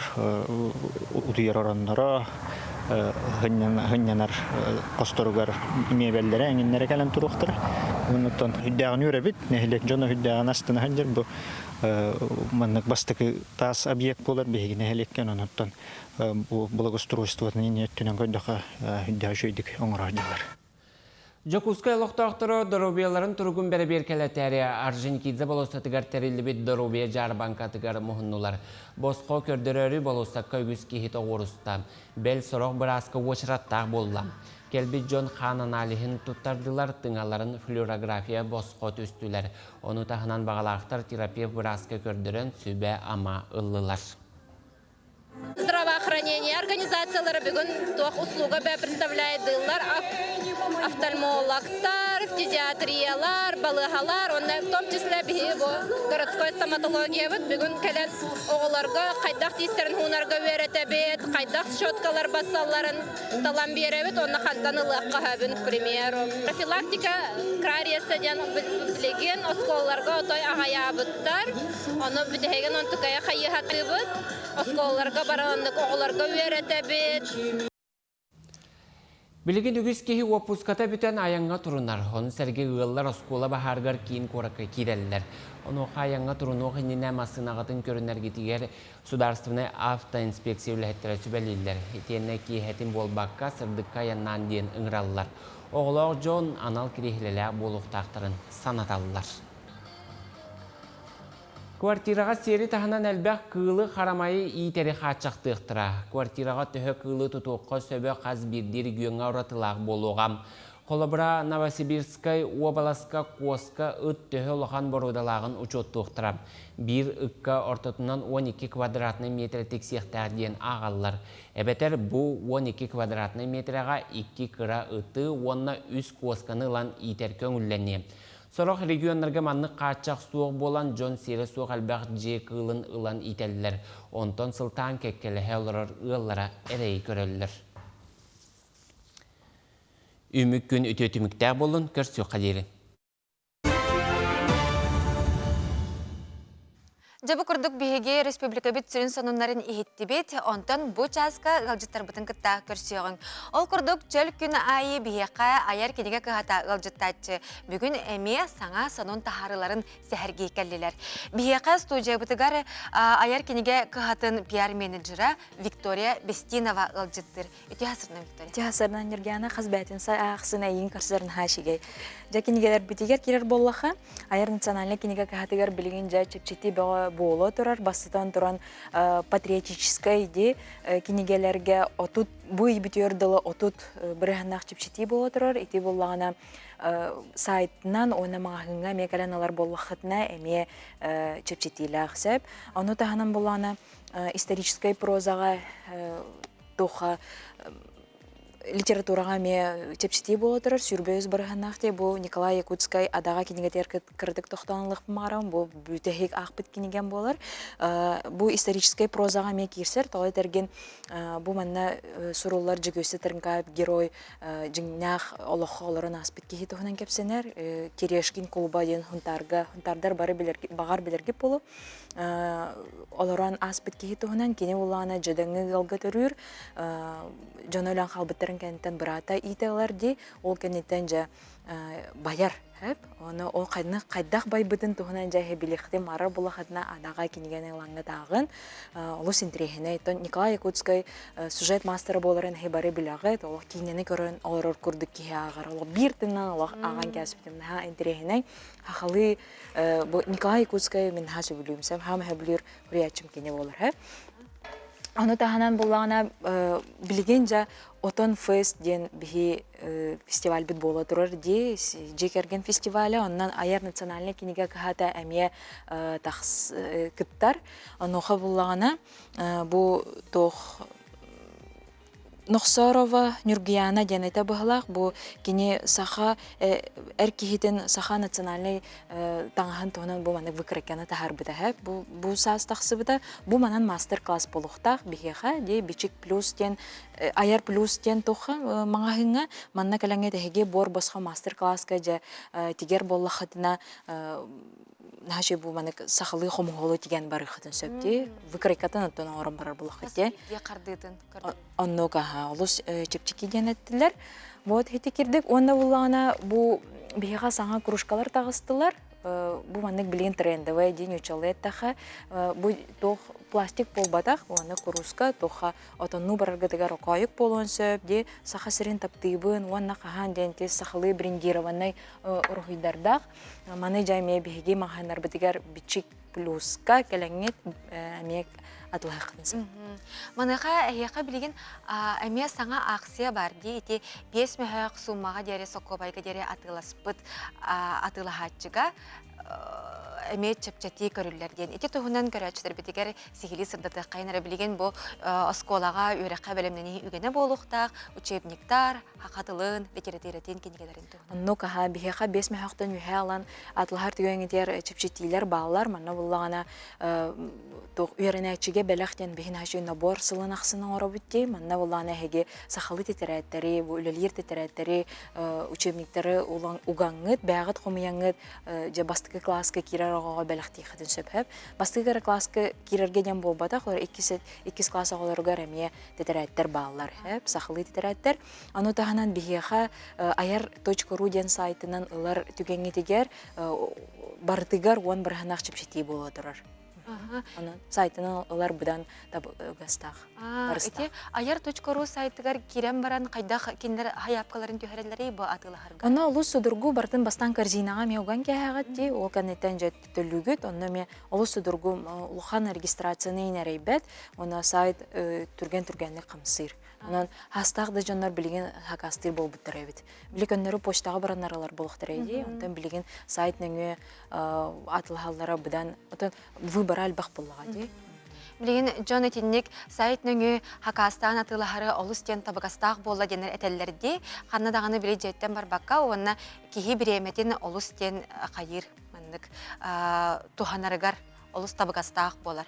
утуйар оронноро, сынньанар хосторугар миэбэллэрэ эҥиннэрэ кэлэн туруохтара. Оннуттан үрдээҕин үөрэбит, нэһилиэк дьоно үрдээҕин астына сылдьар бу маннык бастакы таас объект буолар биһиги нэһилиэккэ онон бу благоустройствотын инньэ өттүнэн көрдөхө үрдээх үчүгэйдик оҥоро сылдьаллар. Дьокуускай олохтоохторо доруобуйаларын туругун бэрэбиэркэлэтээри Орджоникидзе болуоссатыгар тэриллибит доруобуйа дьаарбаҥкатыгар муһуннулар. Босхо көрдөрөөрү болуоссакка үгүс киһи тоҕуоруста. Бэл, сорох бырааска уочараттаах буолла. Кэлбит дьон хаан аналиһын туттардылар, тыҥаларын флюорография босхо түстүлэр. Ону таһынан баҕалаахтар терапевт бырааска көрдөрөн сүбэ-ама ыллылар. Здравоохранение организациялара бүгүн туох услуга представляет дыллар офтальмологтар, фтизиатриялар, балыыһалар, уонна в том числе биһиги бу городской стоматологиябыт бүгүн кэлэн оҕолорго хайдах тиистэрин уунарга үөрэтэбит, хайдах щеткалар бассалларын талан биэрэбит уонна хантан ылыахха сөбүн, к примеру. Профилактика кариеса диэн билигин оскуолаларга отой аҕайаабыттар. Ону бүтэһигин онтукайа хайыһатыыбыт. Оскуолаларга баран оннук оҕолорго үөрэтэбит. Билигин үгүс киһи уоппуската бүтэн айаҥҥа турунар. Ону сэргэ ыаллар оскуола баһаарыгар киин куоракка киирэллэр. Онуоха айаҥҥа турунуох иннинэ массыынаҕытын көрүнэргитигэр Судаарыстыбаннай автоинспекция үлэһиттэрэ сүбэлииллэр. Итиэннэ киэһэтин буолбакка, сырдыкка айаннаан диэн ыҥыраллар. Оҕолоох дьон анал кириэһилэлээх буолуохтаахтарын санаталлар. Квартираҕа сиэри таһынан элбэх кыылы харамайы иитэри хааччахтыахтара. Квартираҕа төһө кыылы тутуохха сөбө хас биирдии региоҥҥа уратылаах буолуоҕа. Холобура, Новосибирскай уобаласка куоска ыт төһө улахан боруодалааҕын учуоттуохтара. Биир ыкка ортотунан 12 квадратнай метр тиксиэхтээх диэн ааҕаллар. Эбэтэр бу 12 квадратнай метрэҕэ икки кыра ыты уонна үс куосканы ылан иитэр көҥүллэниэ. Сорох регионнарга маннык хааччах суох буолан, дьон сиэрэ суох элбэх дьиэ кыылын ылан иитэллэр. Онтон сылтаан кэккэлэһэ олорор ыаллара эрэйи көрөллөр. Үмүк күн үтүө түмүктээх буоллун, көрсүөххэ диэри. Дьэ бу курдук биһиги республикабыт сүрүн сонуннарын иһиттибит, онтон бу чааска ыалдьыттарбытын кытта көрсүөҕүҥ. Ол курдук чөл күн аайы биһиэхэ айар кинигэ кыһата ыалдьыттааччы бүгүн эмиэ саҥа сонун таһаарыыларын сэһэргии кэллилэр. Биһиэхэ студиябытыгар айар кинигэ кыһатын пиар-менеджера Виктория Бестинова ыалдьыттыыр. Үтүө хасырынан Виктория. Үтүө хасырынан Нюргиана хас бээтин сай аахсын эйиин көрсөрүн хаашигэй. Дьэ кинигэлэрбитигэр кирэр буоллаха, айар национальнай кинигэ кыһатыгар билигин дьэ чэпчэтии бөҕө буола турар, бастатан туран патриотическай ди кинигэлэргэ отут бу ый бүтүөр дылы отут бырыһаннаах чэпчэтии буола турар. Ити буоллаҕына сайтынан уонна маҕаһыыҥҥа эмиэ кэлэн ылар буоллаххытына эмиэ чэпчэтиилээх сөп. Ону таһынан буоллаҕына историческай прозаҕа туха литератураҕа эмиэ чэпчэтии буола турар сүүрбэ үс бырыһаннаах дии бу Николай Якутскай адаҕа кинигэтигэр кыратык тохтоон ылыахпын бу бүтэһик аахпыт кинигэм буолар бу историческай прозаҕа эмиэ киирсэр тоҕо этэргин бу манна суруллар Дьөгүөссэ Тырыҥкаев герой дьиҥнээх олоххо олорон ааспыт киһи туһунан кэпсэнэр Терешкин кулуба диэн Хунтаарга Хунтаардар бары баҕар билэргит буолуо олорон ааспыт киһи туһунан кини улаана дьадаҥы ыалга төрүүр дьоно өлөн хаалбыттарын кэнниттэн быраата иитэ ылар дии ол кэнниттэн дьэ байар ону ол хайдах байбытын туһунан дьэ билихтим марар булахатына адаҕа кинигэни ылаҥҥа тааҕын олус интириэһинэй Николай Якутскай сюжет маастара буоларын эһи бары билэҕит олох киинэни көрөн олорор курдук киһи ааҕар олох биир тыыннан олох ааҕан кээспитим наһаа интириэһинэй хахалыы бу Николай Якутскай мин наһаа сөбүлүүм сэм хаама сөбүлүүр суруйааччым кини буолар һэ Ону таһынан буллаҕына билигин дьэ Отон Фест диэн биһи фестивальбыт буола турар дии дьиэ кэргэн фестиваля онон айар национальнай кинигэ кыһата эмиэ тахс кыттар онуоха буллаҕына бу туох Нохсорова Ньургуйаана диэн этэ быһылаах. Бу кини саха эр киһитин саха национальнай таҥаһын туһунан бу маннык выкройканы таһаарбыта һэ. Бу бу саас тахсыбыта. Бу манан мастер-класс буолуохтаах биһиэхэ дии Бичик плюс диэн Айар плюс диэн туохха маҕаһыыҥҥа манна кэлэҥҥэ тэһиги буор босхо мастер-класска дьэ тигэр буоллаххытына наһаа бу маннык сахалыы хомуһуолу тигэн барыаххытын сөп дии. Выкройкатын оттон оҥорон барар буоллаххыт дии. Хардыытын Оннук аһа олус чэпчэки диэн эттилэр. Вот ити кирдик уонна буллаҕына бу биһиэхэ саҥа кружкалар таҕыстылар. Бу маннык билигин трендовый дии ньучалыы эттэххэ бу туох пластик буолбатах уонна курууска туохха отоннуу бараргытыгар окоойук буолуон сөп дии Саха сирин таптыыбын уонна хаһаан диэн ти сахалыы брендированный уруһуйдардаах. Маны дьэ эмиэ биһиги маҕаһыыннарбытыгар бичик плюска кэлэҥҥит эмиэ атылаһыаххытын сөп. Маныаха эһиэхэ билигин эмиэ саҥа акция бар дии ити биэс мөһөөх суммаҕа диэри сокуобайга диэри атыыласпыт атыылаһааччыга эмиэ чэпчэтии көрүллэр диэн. Ити туһунан көрөөччүлэрбитигэр сиһилии сырдатыаххайын эрэ билигин бу оскуолаҕа үөрэххэ бэлэмнэнии үгэнэ буолуохтаах учебниктар, саха тылын, литературатын кинигэлэрин туһунан. Оннук аһа биһиэхэ биэс мөһөөхтөн үһэ алан атылаһар түгэҥҥитигэр чэпчэтиилэр бааллар. Манна буллаҕына туох үөрэнээччигэ бэлэх диэн биһин хачый набор сылын ахсын оҥоробут дии. Манна буллаҕына эһиги сахалыы тэтэрээттэри, бу үлэлиир тэтэрээттэри, учебниктары угаҥҥыт, бэйэҕит хомуйаҥҥыт дьэ бастакы бастакы класска киирэр оҕоҕо бэлэхтиэххитин сөп сөп. Бастакы эрэ класска киирэргэ диэн буолбатах, олор иккис, иккис класс оҕолоругар эмиэ тэтэрээттэр бааллар, сөп, сахалыы тэтэрээттэр. Ону таһынан биһиэхэ ayar.ru диэн сайтынан ылар түгэҥҥитигэр барытыгар уон бырыһынаах чэпчэтии буола турар. Онон сайтынан ылар быдан табыгастаах. Ити ayar.ru сайтыгар киирэн баран хайдах кинилэр хайаапкаларын түһэрэллэрий бу атыылаһарга? Онно олус судургу барытын бастаан корзинаҕа эмиэ уган кээһэҕит дии, ол кэнниттэн дьэ төлүүгүт, онно эмиэ олус судургу улахан регистрацияны инэрэйбэт, уонна сайт түргэн-түргэнник хамсыыр. Онон хаастаах да дьоннор билигин хакастыыр буолбуттар эбит. Били көннөрү почтаҕа бараннар ылар буолуохтара дии. Онтон билигин сайт нөҥүө атылаһаллара быдан отон выбора элбэх буоллаҕа дии. Билигин дьон итинник сайт нөҥүө хакаастаан атыылаһары олус диэн табыгастаах буолла диэннэр этэллэр дии. Ханна даҕаны били дьиэттэн барбакка уонна киһи бириэмэтин олус диэн хайыыр маннык туһанарыгар олус табыгастаах буолар.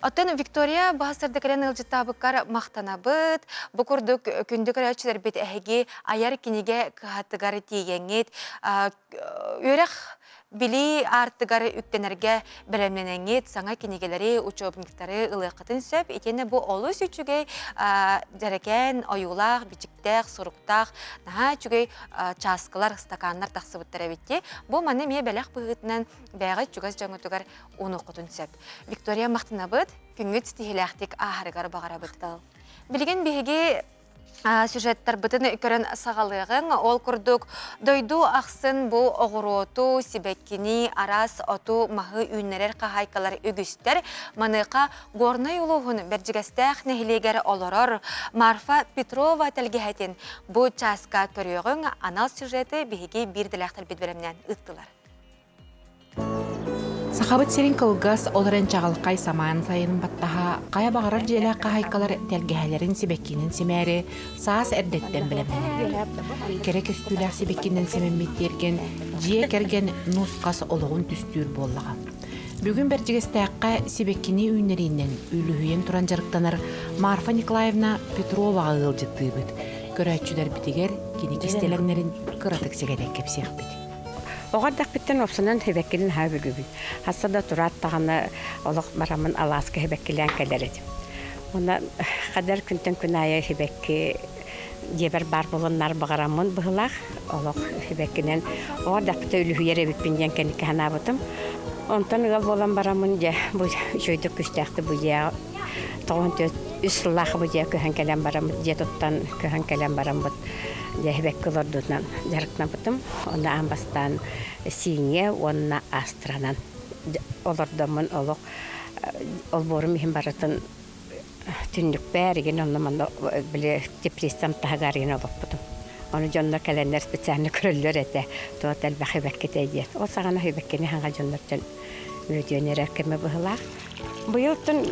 Оттон Виктория баһасырда кэлэн ыалдьыттаабыккар махтанабыт. Бу курдук күндү көрөөччүлэрбит эһиги айар кинигэ кыһатыгар тиийэҥҥит үөрэх билии аартыгар үктэнэргэ бэлэмнэнэҥҥит саҥа кинигэлэри, учебниктары ылыаххытын сөп. Итиэннэ бу олус үчүгэй дьэрэкээн ойуулаах, бичиктээх, суруктаах, наһаа үчүгэй чааскылар, стаканнар тахсыбыттар эбит дии. Бу маны эмиэ бэлэх быһыытынан бэйэҕит чугас дьоҥҥутугар уунуоххутун сөп. Виктория махтанабыт, күҥҥүт ситиһиилээхтик ааһарыгар баҕарабыт. Билигин биһиги сюжеттарбытын көрөн саҕалыаҕыҥ. Ол курдук, дойду ахсын бу оҕуруоту, сибэккини, араас оту, маһы үүннэрэр хаһаайкалар үгүстэр. Маныаха Горнай улууһун Бэрдьигэстээх нэһилиэгэр олорор Марфа Петрова тэлгэһэтин бу чааска көрүөҕүҥ. Анал сюжеты биһиги биир дэлээхтэрбит бэлэмнээн ыыттылар. Сахабыт сирин кылгас, ол эрэн чаҕылхай самаан сайынын баттаһа, хайа баҕарар дьиэлээх хаһаайкалар тэлгэһэлэрин сибэккинэн симээри саас эрдэттэн бэлэмнэнэллэр. Кэрэ көстүүлээх сибэккинэн симэммит тиэргэн дьиэ кэргэн нус-хас олоҕун түстүүр буоллаҕа. Бүгүн Бэрдьигэстээххэ сибэккини үүннэриинэн үлүһүйэн туран дьарыктанар Марфа Николаевна Петроваҕа ыалдьыттыыбыт. Көрөөччүлэрбитигэр кини кистэлэҥнэрин кыратык сэгэтэн кэпсиэхпит. Оҕо эрдэхпиттэн уопсанан һибэккини наһаа бүлүүбүн. Хасса да тураат даҕаны олох бараммын алааска һибэккилээн кэлэр этим. Уонна хадэр күнтэн күн аайы һибэкки дьиэбэр баар буоланнар баҕараммын быһылаах олох һибэккинэн оҕо эрдэхпиттэн үлүһүйэр эбиппин диэн кэнникки санаабытым. Онтон ыал буолан бараммын дьэ бу үчүгэйдик күстээхтик бу дьиэҕэ 94 үс сыллаах бу дьиэ көһөн кэлэн бараммыт дьиэ туттан көһөн кэлэн бараммыт дьэ һибэкки олордуутунан дьарыктаммытым. Онно аан бастаан сииҥҥэ уонна астранан олордоммун олох олбуорум иһин барытын түннүкпэр игин онно манна били теплицам таһыгар игин олоппутум. Ону дьоннор кэлэннэр специально көрөллөр этэ. Туот элбэх хибэккитэ диэн. Ол саҕана хибэккини хаҥа дьоннортон үөдүөн эрэр кэмэ быһылаах. Быйылтан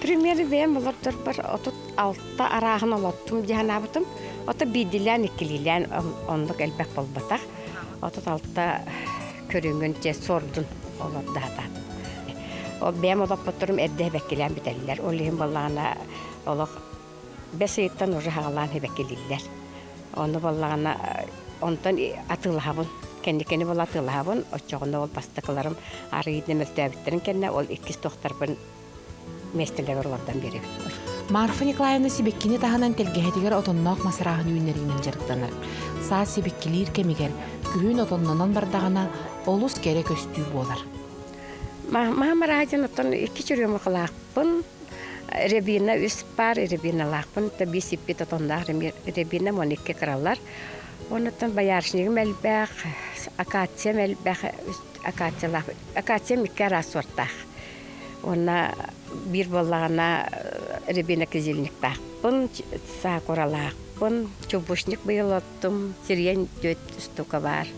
примеры бэйэм олордорбор 36 арааһын олоттум дии санаабытым. Ото биирдилээн, иккилиилээн оннук элбэх буолбатах. 36 көрүҥүн дьэ суордун олордо сатаатым. Ол бэйэм олоппутторум эрдэ эбэккилээн бүтэллэр. Ол иһин буоллаҕына олох бэс ыйыттан уже хаҕалаан эбэккилииллэр. Ону буоллаҕына онтон атыылаһабын. Кэнникини була атыылаһабын. Оччоҕуна ол бастакыларым арыйдым мөлтөөбүттэрин кэннэ ол иккис туохтарбын миэстэлэригэр олордон биэрэбин. Марфа Николаевна сибэккини таһынан тэлгэһэтигэр отонноох мас арааһын үүннэриинэн дьарыктанар. Саас сибэккилиир кэмигэр, күһүн отоннонон бардаҕына, олус кэрэ көстүү буолар. Маһым арааһа диэн оттон икки чурюмукалаахпын, рябина үс паар рябиналаахпын, биир сиппит отонноох рябина уон икки кыралар. Онуттан боярышнигым элбэх, акациям элбэх, акациялаах, акациям икки араас суортаах. Уонна биир буоллаҕына рябина кизильниктаахпын, сакуралаахпын, чубушник быйыл оттум, сирийэн түөрт штука баар.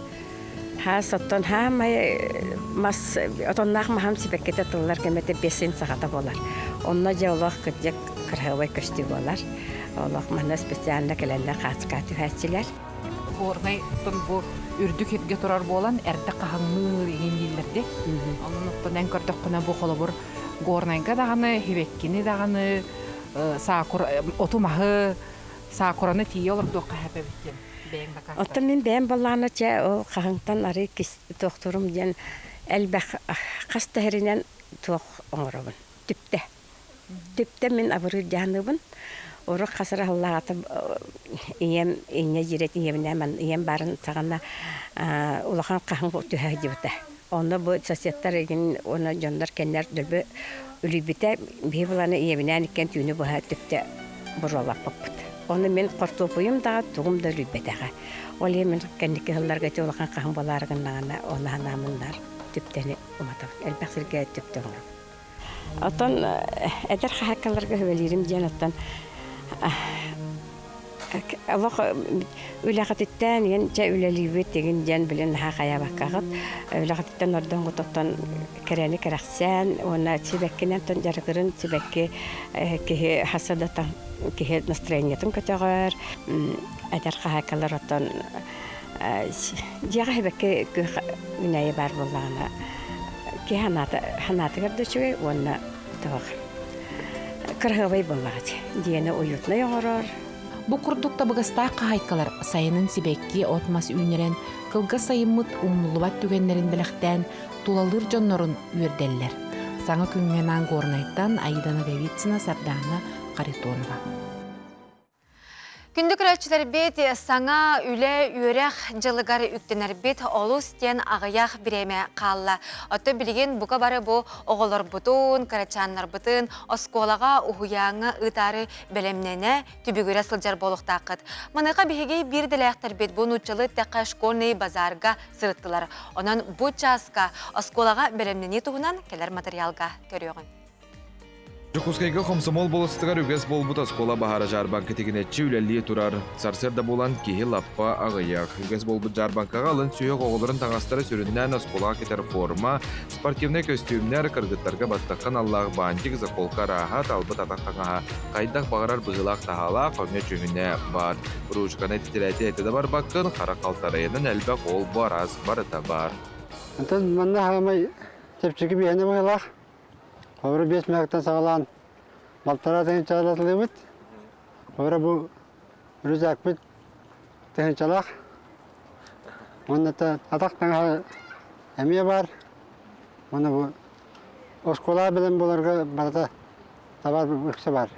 Хаас оттон хаамай мас отонноох маһым сибэккитэ тыллар кэмэтэ бесин саҕата буолар. Онно дьэ олох кырдьык кыраһыабай көстүү буолар. Олох манна специально кэлэннэр хаацка түһээччилэр. Горнай оттон бу үрдүк сиргэ турар буолан эрдэ хаһыҥныыр иһин дииллэр дии. Онон оттон эн көрдөххүнэ бу холобур Горнайга даҕаны, Хибеккини даҕаны саакура оту-маһы саакураны тиийэ олордуохха сөп эбит диэн бэйэҥ дакаастар. Оттон мин бэйэм баллаана чэ ол хаһыҥтан арыы туохтурум диэн. Элбэх хас да сиринэн туох оҥоробун. Түптэ. Түптэ мин абырыыр дьаһаныбын. Урут хас эрэ сыллааҕыта ийэм инньэ дьиэрэт ийэбинээн ийэм баарын саҕана улахан хаһыҥ түһэ сылдьыбыта. Онно бу соседтар игин уонна дьоннор кэннэр дөлбө үлүйбүтэ. Биһи буланы ийэбинээн иккиэн түүнү быһа түптэ буруолаппыппыт. Ону мин хортуоппуйум да тугум да үлүйбэтэҕэ. Ол иһин мин кэнники сылларга ити улахан хаһыҥ буолаары гыннаҕына ону санаамыннар түптэни уматабын. Элбэх сиргэ түптэ оҥоробун. Оттон эдэр хаһаайкаларга сүбэлиирим диэн оттон олох үлэҕититтэн иһин чэ үлэлиибит игин диэн билин наһаа хайаабаккаҕыт үлэҕититтэн ордоҥҥут оттон кэрэни кэрэхсээн уонна сибэккинэн тон дьарыгырын сибэкки киһи хаса да киһи настроениетын көтөҕөр эдэр хаһаайкалар оттон дьиэҕэ сибэкки күөх үүнээйи баар буоллаҕына киһи санаатыгар да үчүгэй уонна туох кыраһыабай буоллаҕа дьиэни уютнай оҥорор. Бу курдук табыгастаах хаһаайкалар сайынын сибэкки от-мас үүннэрэн, кылгас сайыммыт умнуллубат түгэннэрин бэлэхтээн, тулалыыр дьоннорун үөрдэллэр. Саҥа күҥҥэ анаан Горнайтан Аида Ноговицына, Сардаана Харитонова. Күндү көрөөччүлэрбит саҥа үлэ үөрэх дьылыгар үктэнэрбит олус диэн аҕыйах бириэмэ хаалла. Оттон билигин бука бары бу оҕолорбутун, кырачааннарбытын оскуолаҕа, уһуйааҥҥа ыытаары бэлэмнэнэ, түбүгүрэ сылдьар буолуохтааххыт. Маныаха биһиги биир идэлээхтэрбит бу нууччалыы эттэххэ школьный базарга сырыттылар. Онон бу чааска оскуолаҕа бэлэмнэнии туһунан кэлэр материалга көрүөҕүҥ. Дьокуускайга хомсомуол болуоссатыгар үгэс буолбут оскуола баһаара дьаарбаҥка тигинэччи үлэлии турар. Сарсыарда буолан киһи лаппа аҕыйах. Үгэс буолбут дьаарбаҥкаҕа алын сүһүөх оҕолорун таҥастара сүрүннээн оскуолаҕа кэтэр форма, спортивнай көстүүмнэр, кыргыттарга баттахха аналлаах бантик, заколка арааһа, талбыт атах таҥаһа, хайдах баҕарар быһыылаах-таһаалаах, өҥө-дьүһүнэ баар. Ручканы титирээти этэ да барбаккын, хара халтарайынан элбэх ол-бу араас барыта баар. Онтон манна хаамай чэпчэки биһэнэ быһыылаах. Холобура 5 мөһөктөн саҕалаан балтараа тыһыынчалатылыбыт. Холобура бу рюкзакпыт тыһыынчалаах. Уонна атах таҥаһа эмиэ баар. Уонна бу оскуола бэлэм буоларга барыта табаар үксэ баар.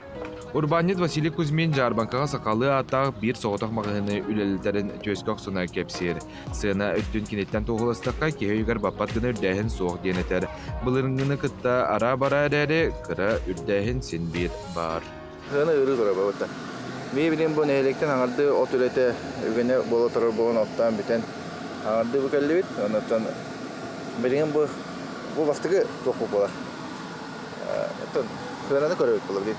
Урбаанньыт Василий Кузьмин дьаарбаҥкаҕа сахалыы ааттаах биир соҕотох маҕаһыыны үлэлэтэрин түөскэ охсуна кэпсиир. Сыана өттүн киниттэн туоһуластахха, киһи өйүгэр баппат гына үрдээһин суох диэн этэр. Былырыыҥҥыны кытта араа-бараа эрээри, кыра үрдээһин син биир баар. Сыана ыарыы турар буолбута. Мии билин бу нэһилиэктэн аҥардыы от үлэтэ үгэнэ буола турар буолан оттоон бүтэн аҥардыы бу кэллибит. Оннуттан билигин бу бу бастакы туохпут буолар. Оттон сыананы көрөбүт буолар дии.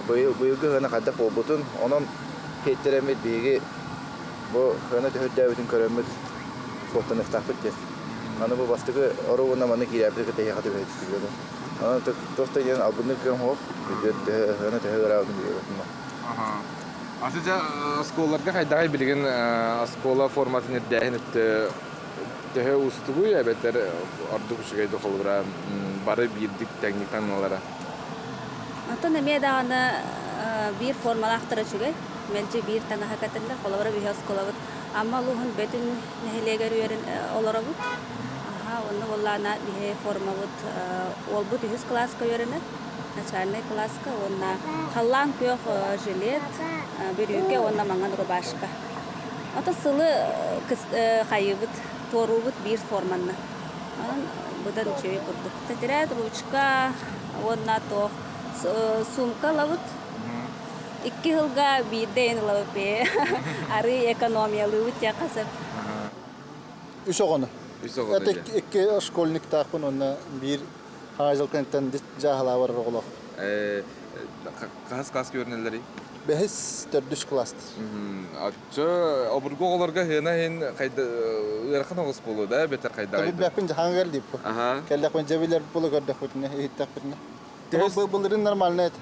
Быйылгы сыана хайдах буолбутун, онон сиэттэрэммит биһиги бу сыана төһө үрдээбитин көрөммүт суоттаныахтаахпыт диэн. Аны бу бастакы оруобуна манна киирээппит кытта эһиэхэ түбэһэ түстүбүт. Онон туох да диэн албынныыр кыам суох, бүддьүөт төһө сыана төһө ыараабытын билбэппин. Аты дьэ оскуолаларга хайдаҕый билигин оскуола форматын ирдээһин өттө Төһө уустугуй эбэтэр ордук үчүгэй да холобура бары биирдик тэҥник таҥналара? Оттон эмиэ даҕаны биир формалаахтара үчүгэй. Мэлдьи биир таҥаһы кэтэллэр. Холобура, биһи оскуолабыт Амма улууһун Бөтүн нэһилиэгэр үөрэн олоробут. Аха, онно буоллаҕына биһи формабыт уолбут үһүс кылааска үөрэнэр, начальнай кылааска уонна халлаан күөх жилет, бүрүүкэ уонна маҥан рубашка. Ото сылы хайыыбыт, туоруубут биир форманна. Онон быдан үчүгэй курдук. Тетрадь, ручка уонна туох сумка ылабыт. Икки сылга биирдэ эн ылабыт бээ. Арыы экономиялыыбыт диэххэ сөп. Үс оҕону. Үс оҕону Это икки школьниктаахпын уонна биир хаайылкантан дьааһылаабар оҕолоох. Хаһыс класска үөрэнэллэрий? Бэһис, төрдүс класс. Оччо обургу оҕолорго сыана иһин хайда ыарахан оҕус буолуо да эбэтэр хайдаҕый? Билбэппин дьаһаҥыгар диэппин. Кэллэхпин дьэ билэр буола көрдөхпүтүнэ, иһиттэхпитинэ. Былырын нормально этэ.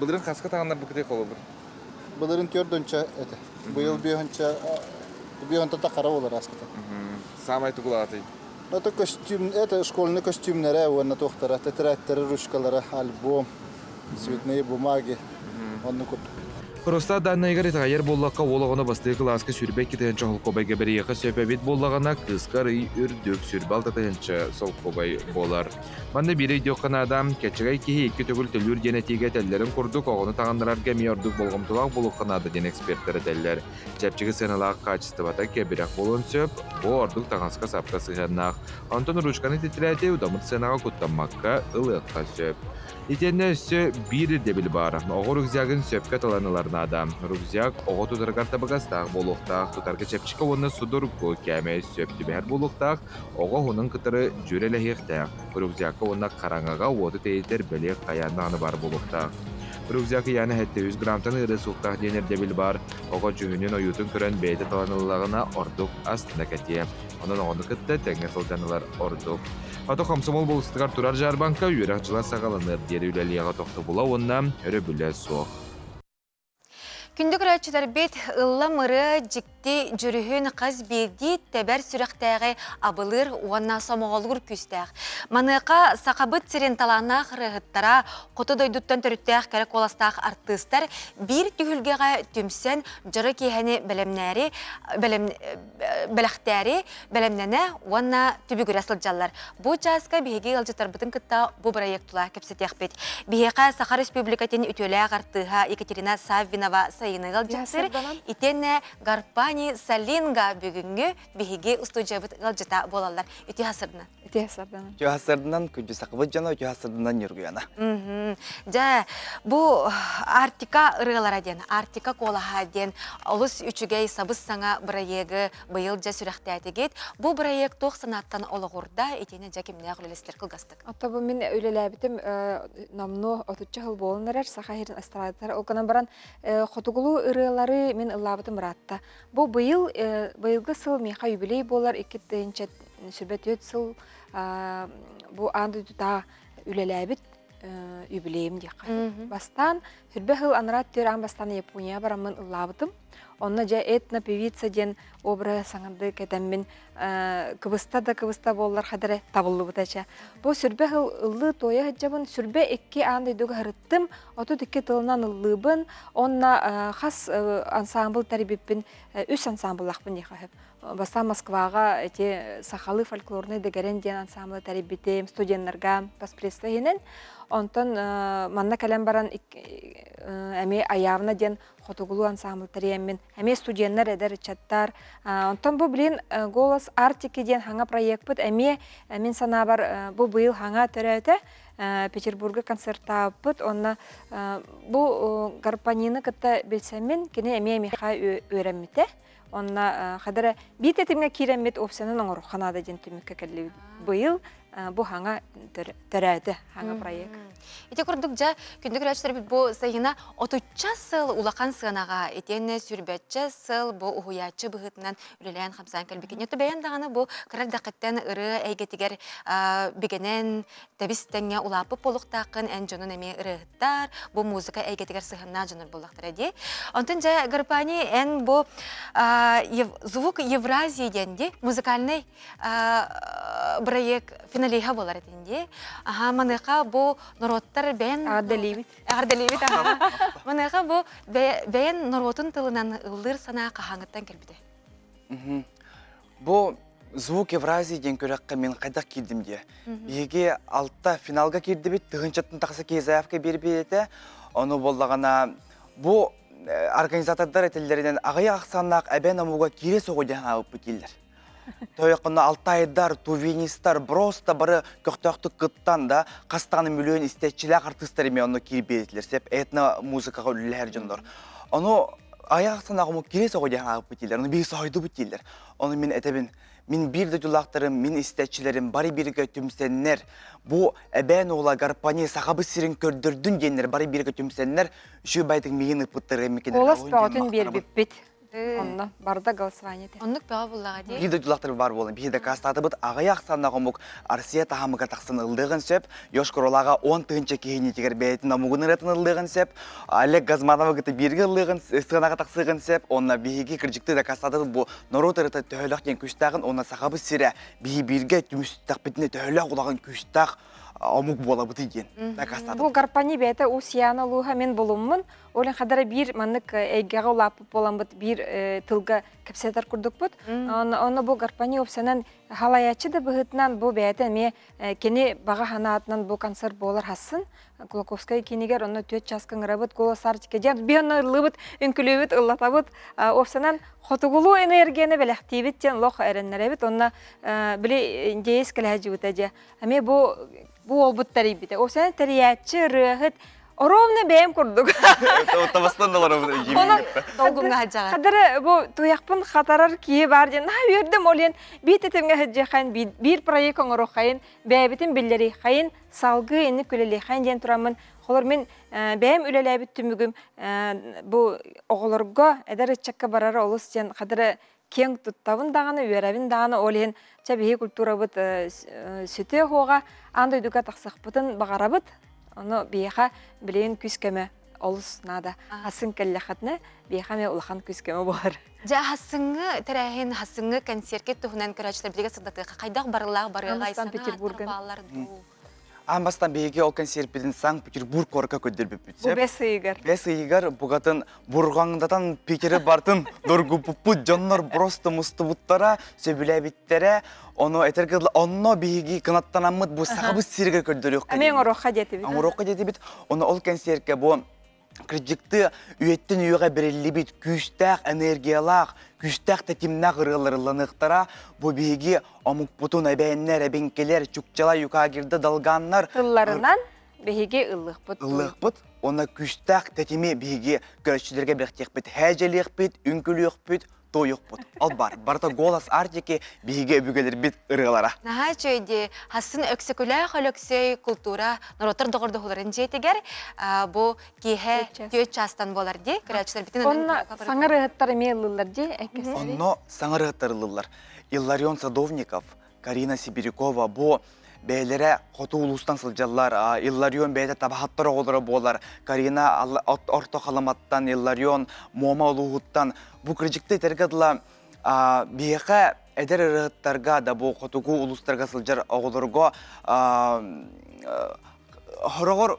Былырын хаска таҕыннарбыкытый холобур? Былырын төрдүнчэ этэ. Быйыл биэһинчэ биэһинчэ тахара буолар аскыта. Самай тугулаатый? Это костюм, это школьный костюмнара уонна туохтара, тетрадьтары, ручкалара, альбом, цветные бумаги, оннук курдук. Росстат дааннайыгар итэҕэйэр буоллахха, уол оҕону бастакы кылааска 22 тыһыынча солкуобайга бэрийиэххэ сөп эбит буоллаҕына, кыыска арый үрдүк 26 тыһыынча солкуобай буолар. Манна биир өйдүөххэ наада, кэччэгэй киһи икки төгүл төлүүр диэн этиигэ этэллэрин курдук, оҕону таҕыннарарга эмиэ ордук болҕомтолоох буолуохха наада диэн экспертэр этэллэр. Чэпчэки сыаналаах хаачыстыбата кэбирэх буолуон сөп, бу ордук таҥаска-сапка сыһыаннаах. Онтон ручканы титирээти удамыр сыанаҕа куттаммакка ылыахха сөп. Итиэннэ өссө биир ирдэбил баар. Оҕо рюкзагын сөпкө талан ылар наада. Рюкзак оҕо тутарыгар табыгастаах буолуохтаах, тутарга чэпчэки уонна судургу, кээмэй сөп түбэһэр буолуохтаах, оҕо уһунун кытары дьүөрэлэһиэхтээх. Рюкзакка уонна хараҥаҕа уоту тэйитэр бэлиэ хайаан даҕаны баар буолуохтаах. Рюкзак ыйаана 700 граммтан ыарыы суохтаах диэн ирдэбил баар. Оҕо дьүһүнүн ойуутун көрөн бэйэтэ талан ыллаҕына ордук астына кэтиэ. Онон оҕону кытта тэҥҥэ сылдьан ылар ордук. Ато комсомол болустугар турар дьаарбаҥка үөрэх дьыла саҕаланыар диэри үлэлиэҕэ тохтобула уонна өрөбүлэ суох. Күндү көрөөччүлэрбит, ыллам ырыа дьикти дьүрүһүн хас биирдии тэбэр сүрэхтээҕи абылыыр уонна сомоҕолуур күүстээх. Маныаха Сахабыт сирин талааннаах ырыаһыттара, хоту дойдуттан төрүттээх кэрэ куоластаах артыыстар биир түһүлгэҕэ түмсэн дьоро киэһэни бэлэмнээри бэлэм, бэлэхтээри бэлэмнэнэ уонна түбүгүрэ сылдьаллар. Бу чааска биһиги ыалдьыттарбытын кытта бу бырайыак тула кэпсэтиэхпит. Биһиэхэ Саха Республикатын үтүөлээх артыыһа Екатерина Саввинова сайыны ыалдьыттыр. Итиэннэ Гарпани Салинга бүгүҥҥү биһиги устудьуйабыт ыалдьыта буолаллар. Үтүө сырдынан. Үтүө сырдынан. Үтүө сырдынан, күндү сахабыт дьоно, үтүө сырдынан Ньургуяна. Дьэ, бу Арктика ырыалара диэн, Арктика куолаһа диэн олус үчүгэй сабыс-саҥа бырайыагы быйыл дьэ сүрэхтээтигит. Бу бырайыак туох санааттан олоҕурда, итиэнэ дьэ кимнээх үлэлэстэр кылгастык? Отто бу мин үлэлээбитим номнуо отучча сыл буолан эрэр Саха сирин эстрадатыгар. Ол гынан баран хотугулуу ырыалары мин ыллаабытым ыраатта. Бу быйыл быйылгы сыл миэхэ юбилей буолар 2004 сыл бу аан дойдутаа үлэлээбит юбилейым диэххэ. Бастаан хүрбэ сыл анараа өттүгэр аан бастаан Япония бараммын ыллаабытым. Онно дьэ этно-певица диэн образы саҥардыы кэтэммин кыбыста да кыбыста буоллар хадары табыллыбыта чэ. Бу сүрбэ сыл ыллыы туойа сылдьабын, сүрбэ икки аан дойдуга сырыттым, 32 тылынан ыллыыбын, онно хас ансаамбыл тэрийбиппин, үс ансаамбыллаахпын диэххэ сөп. Бастаан Москваҕа эти сахалыы фольклорнай дэгэрэн диэн ансаамбылы тэрийбитим, студеннарга поспредство иһинэн. Онтон манна кэлэн баран эмиэ Аявна диэн хотугулуу ансаамбыл тэрийэммин, эмиэ студеннар, эдэр ыччаттар. Онтон бу билин «Голос Арктики» диэн хаҥа проекпыт эмиэ мин санаабар бу быйыл хаҥа төрөөтө. Петербурга концертаабыппыт. Онно бу Гарпанины кытта билсэммин, кини эмиэ миэхэ үөрэммитэ. Онно хадара биир тэтимҥэ киирэммит опциянан оҥоруохха наада диэн түмүккэ кэллибит. Быйыл бу хаҥа төрөөтө, хаҥа проект. Ити курдук дьэ күндү көрөөччүлэрбит бу сайына отучча сыл улахан сыанаҕа итиэннэ сүүрбэччэ сыл бу уһуйааччы быһыытынан үлэлээн хамсаан кэлбиккин. Ото бэйэн даҕаны бу кыра эрдэххиттэн ырыа эйгэтигэр бигэнэн тэбис тэҥҥэ улааппыт буолуохтааххын, эн дьонун эмиэ ырыаһыттар, бу музыка эйгэтигэр сыһыаннаах дьоннор буоллахтара дии. Онтон дьэ Гарпани эн бу «Звук Евразии» диэн дии музыкальный бырайыак финалиһа буолар этин дии. Аха маныаха бу норуоттар бэйэн Эҕэрдэлиибит. Эҕэрдэлиибит аха. Маныаха бу бэйэн норуотун тылынан ыллыыр санаа хаһааҥыттан кэлбитэ? Бу «Звук Евразии» диэн күрэххэ мин хайдах киирдим диye. Биһиги алта финалга киирдибит, тыһыынчаттан тахса киһи заявка биэрбит этэ. Ону буоллаҕына бу организатордар этэллэринэн аҕыйах ахсааннаах эбээн омуга киирэ суоҕу диэн аабыппыт дииллэр. Тойоххуна алтайдар, тувинистар просто бары көхтөөхтүк кыттан да хас даҕаны миллион истээччилээх артыыстар эмиэ онно киирбиэтилэр сеп этно-музыкаҕа үлэлэһэр дьоннор. Ону аҕыйах ахсааннаах омук киирэ суоҕу диэн аабыппыт дииллэр. Ону биһиги соһуйдубут дииллэр. Ону мин этэбин, мин биир дойдулаахтарым, мин истээччилэрим бары бииргэ түмсэннэр, бу эбээн уола Гарпани Сахабыт сирин көрдөрдүн диэннэр бары бииргэ түмсэннэр, үчүгэй байтык миигин ыппыттара микинер. Куолас бөҕөтүн биэрбиппит. Онно барда голосование этэ. Оннук бөҕө буллаҕа дии. Биир дойдулаахтар баар буолан, биһи дакаастаатыбыт аҕыйах ахсааннаах омук Арсия таһымыгар тахсан ыллыаҕын сөп, Йошкар-Олаҕа 10 тыһыынча киһинитигэр бэйэтин омугун ырыатын ыллыаҕын сөп, Олег Газмановы кытта бииргэ ыллыаҕын сыанаҕа тахсыаҕын сөп, уонна биһиги кырдьыктыы дакаастаатыбыт бу норуот ырыата төһөлөөх диэн күүстээҕин уонна сахабыт сирэ биһи бииргэ түмүстэхпитинэ төһөлөөх улахан күүстээх. омук буолабытый диэн дакаастаатым. Бу Гарпани бэйэтэ Усьяна улууһа мин булуммун, ол хадара биир маннык эйгэҕэ улааппыт буоламмыт биир тылга кэпсэтэр курдукпут. Онно бу Гарпани опсанан халайааччы да быһыытынан бу бэйэтэ эмиэ кини баҕа санаатынан бу концерт буолар хассын Кулаковскай кинигэр онно түөрт чааска ыҥырабыт голос Арктика диэн би онно ыллыыбыт, үҥкүлүүбүт, ыллатабыт. Опсанан хотугулуу энергияны бэлэхтиибит диэн лох эрэннэрэбит. Онно били индеец кэлэһэ дьэ. Эмиэ бу бу уолбут тэрийбитэ. Опсанан тэрийээччи, ырыаһыт, Ровно бэйэм курдук. Табастан да олоробут Долгуҥҥа сылдьаҕын. Хадары бу туйахпын хатарар киһи баар диэн наһаа үөрдүм. Ол иһин биир тэтимҥэ сылдьыаххайын, биир проект оҥоруоххайын, бэйэбитин биллэриэххэйин, салгыы инник үлэлиэххэйин диэн тураммын, холор мин бэйэм үлэлээбит түмүгүм бу оҕолорго, эдэр ыччакка барара олус диэн хадары киэҥ туттабын даҕаны, үөрэбин даҕаны, ол иһин чэ биһи культурабыт сүтүө суоҕа, аан дойдуга тахсыахпытын баҕарабыт. Ону биһиэхэ билигин күүс-көмө олус наада. Хасын кэллэххитинэ, биһиэхэ эмиэ улахан күүс-көмө буолар. Дьэ, хассыҥҥы тэрээһин, хассыҥҥы концерткит туһунан көрөөччүлэрбитигэр сырдатыахха хайдах барыллаах барыаҕай, Санкт-Петербургын. бааллар дуу? Аан бастаан биһиги ол концерпитин Санкт-Петербург куоракка көрдөрбүппүт. Бу бэс ыйыгар. Бэс ыйыгар бугатын бурҕаҥдатан Питери бартын доргуппуппут дьоннор просто мустубуттара, сөбүлээбиттэрэ. Ону этэргэ дылы, онно биһиги кынаттанаммыт бу сахабыт сиригэр көрдөрүөххэ Эмиэ оҥоруохха диэтибит. Оҥоруохха диэтибит. Ону ол концеркэ бу кырдьыкты үйэттэн үйэҕэ бэриллибит күүстээх энергиялаах, күүстээх тэтимнээх ырыалар ылланыахтара. Бу биһиги омукпутун эбээннэр, эбиҥкилэр, чукчала, юкагирда, долганнар тылларынан биһиги ыллыахпыт. Ыллыахпыт уонна күүстээх тэтими биһиги көрөөччүлэргэ бэлэхтиэхпит, һээдьэлиэхпит, үҥкүлүөхпүт, туойуохпут. Ол бар, барыта голос Арктики биһиги өбүгэлэрбит ырыалара. Наһаа үчүгэй дии. Хасын Өксөкүлээх Өлөксөй култуура норуоттар доҕордоһууларын дьиэтигэр бу киэһэ түөрт чаастан буолар дии. Көрөөччүлэрбитин Онно саҥа ырыаһыттар эмиэ ыллыыллар дии. Онно саҥа ырыаһыттар ыллыыллар. Илларион Садовников, Карина Сибирякова бу бэйэлэрэ хоту улуустан сылдьаллар. Илларион бэйэтэ табаһаттар оҕолоро буолар. Карина Орто Халыматтан, Илларион Муома улууһуттан. Бу кырдьыкты этэргэ дылы биһиэхэ эдэр ырыаһыттарга да бу хотугу улуустарга сылдьар оҕолорго хороҕор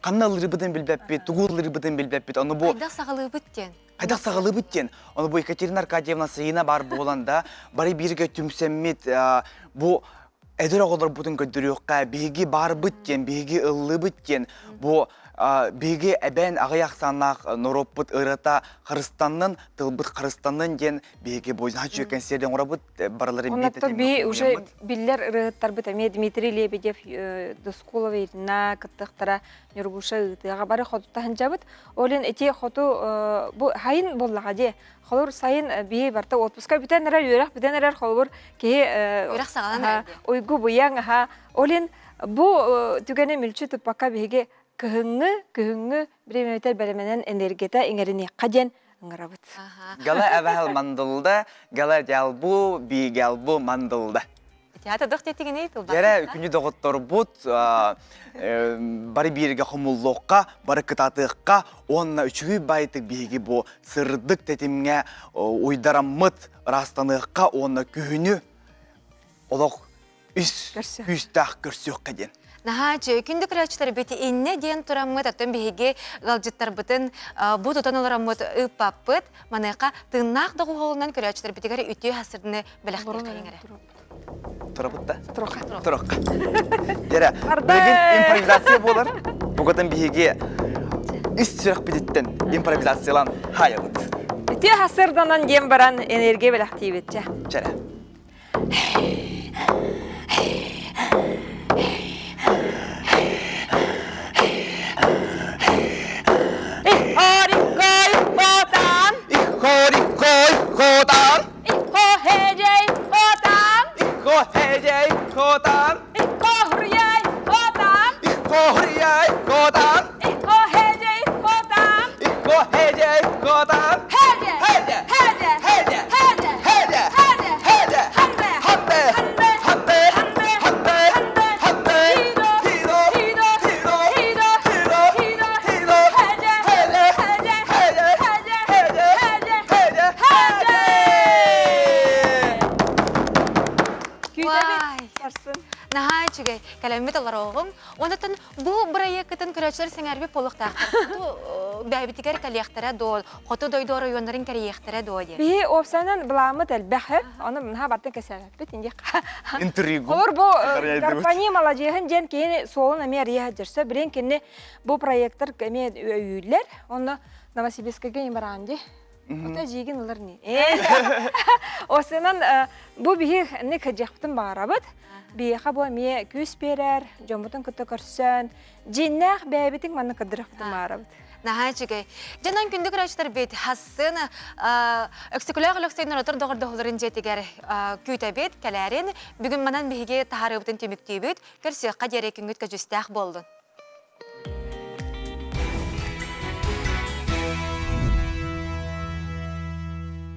ханна ыллыырбытын билбэппит, тугу ыллыырбытын билбэппит. Ону бу Хайдах саҕалыыбыт диэн. Хайдах саҕалыыбыт диэн. Ону бу Екатерина Аркадьевна Саина баар буолан да, бары бииргэ түмсэммит бу эдэр оҕолорбутун көрдөрүөххэ, биһиги баарбыт диэн, биһиги ыллыыбыт диэн, бу биһиги эбээн аҕыйах ахсааннаах норуоппут ырыата харыстаннын, тылбыт харыстаннын диэн биһиги бу үчүгэй кэнсиэрди оҥоробут, барыларын Оннуктар би уже биллэр ырыаһыттарбыт эмиэ Дмитрий Лебедев, Доскулова Ирина кыттыахтара Ньургуша ыытыаҕа бары хоту таһынчабыт. Ол иһин ити хоту бу хайын буоллаҕа дии. Холобур сайын бии барта отпуска бүтэн эрэр, үөрэх бүтэн эрэр, холобур киһи үөрэх саҕаланан эрэр дии. Уйгу быйаҥ аха. Ол иһин бу түгэни мүлчү туппакка биһиги кыһыҥҥы, күһүҥҥү бириэмэбитэр бэлэмнэнэн энергията иҥэриниэххэ диэн ыҥырабыт. Гала эбэһэл мандылда, гала дьалбу, би галбу мандылда. Театр дох диэтигиний тылбаастыта? Дьэрэ, күнү доҕотторбут бары бииргэ хомуллуохха, бары кытаатыахха уонна үчүгэй байтык биһиги бу сырдык тэтимҥэ уйдараммыт ыраастаныахха уонна күһүнү олох үс күүстээх көрсүөххэ диэн. Наһаа үчүгэй. Күндү көрөөччүлэр бити иннэ диэн тураммыт, оттон биһиги ыалдьыттарбытын бу тутан олороммут ыыппаппыт. Маныаха тыыннаах доҕуһуолунан көрөөччүлэрбитигэр үтүө хасырдыны бэлэхтиэххэйиҥ эрэ. Турабыт да? Туруохха. Туруохха. Дьэрэ, билигин импровизация буолар. Бугатын биһиги ис сүрэхпититтэн импровизациялаан хаайабыт. Үтүө хасырданан диэн баран энергия бэлэхтиибит чэ. Чэрэ. Наһаа үчүгэй. Кэлэммит олороҕуҥ. Онтон бу бырайыаккытын көрөөччүлэр сэҥээрбит буолуохтаахтар. Хоту бэйэбитигэр кэлиэхтэрэ дуо, хоту дойду оройуоннарын кэрийиэхтэрэ дуо диэн. Биһи уопсайынан былааммыт элбэх сөп. Ону наһаа бартын кэсээбэппит. Интригу. Олор бу Гарпани маладьыаһын диэн киһини суолун эмиэ арыйа сылдьар. Сөп. Билин кини бу проекттар эмиэ өйүүллэр. Онно Новосибирскайга бараан дии. Ото жиигин ылар ни. Осынан бу биһи ник хадьахпытын баарабыт. Биһиэхэ бу эмиэ күүс биэрэр, дьоммутун кытта көрсөн, дьииннээх бэйэбитин манна кырдырахпытын баарабыт. Наһаа үчүгэй. Дьонон күндү көрөөччүлэр бит хассын Өксөкүлээх Өлөксөй норуоттар доҕордоһууларын дьиэтигэр күүтэбит, кэлээрин. Бүгүн манан биһиги таһаарыыбытын түмүктүүбүт. Көрсүөххэ диэри күҥҥүт көдьүүстээх буоллун.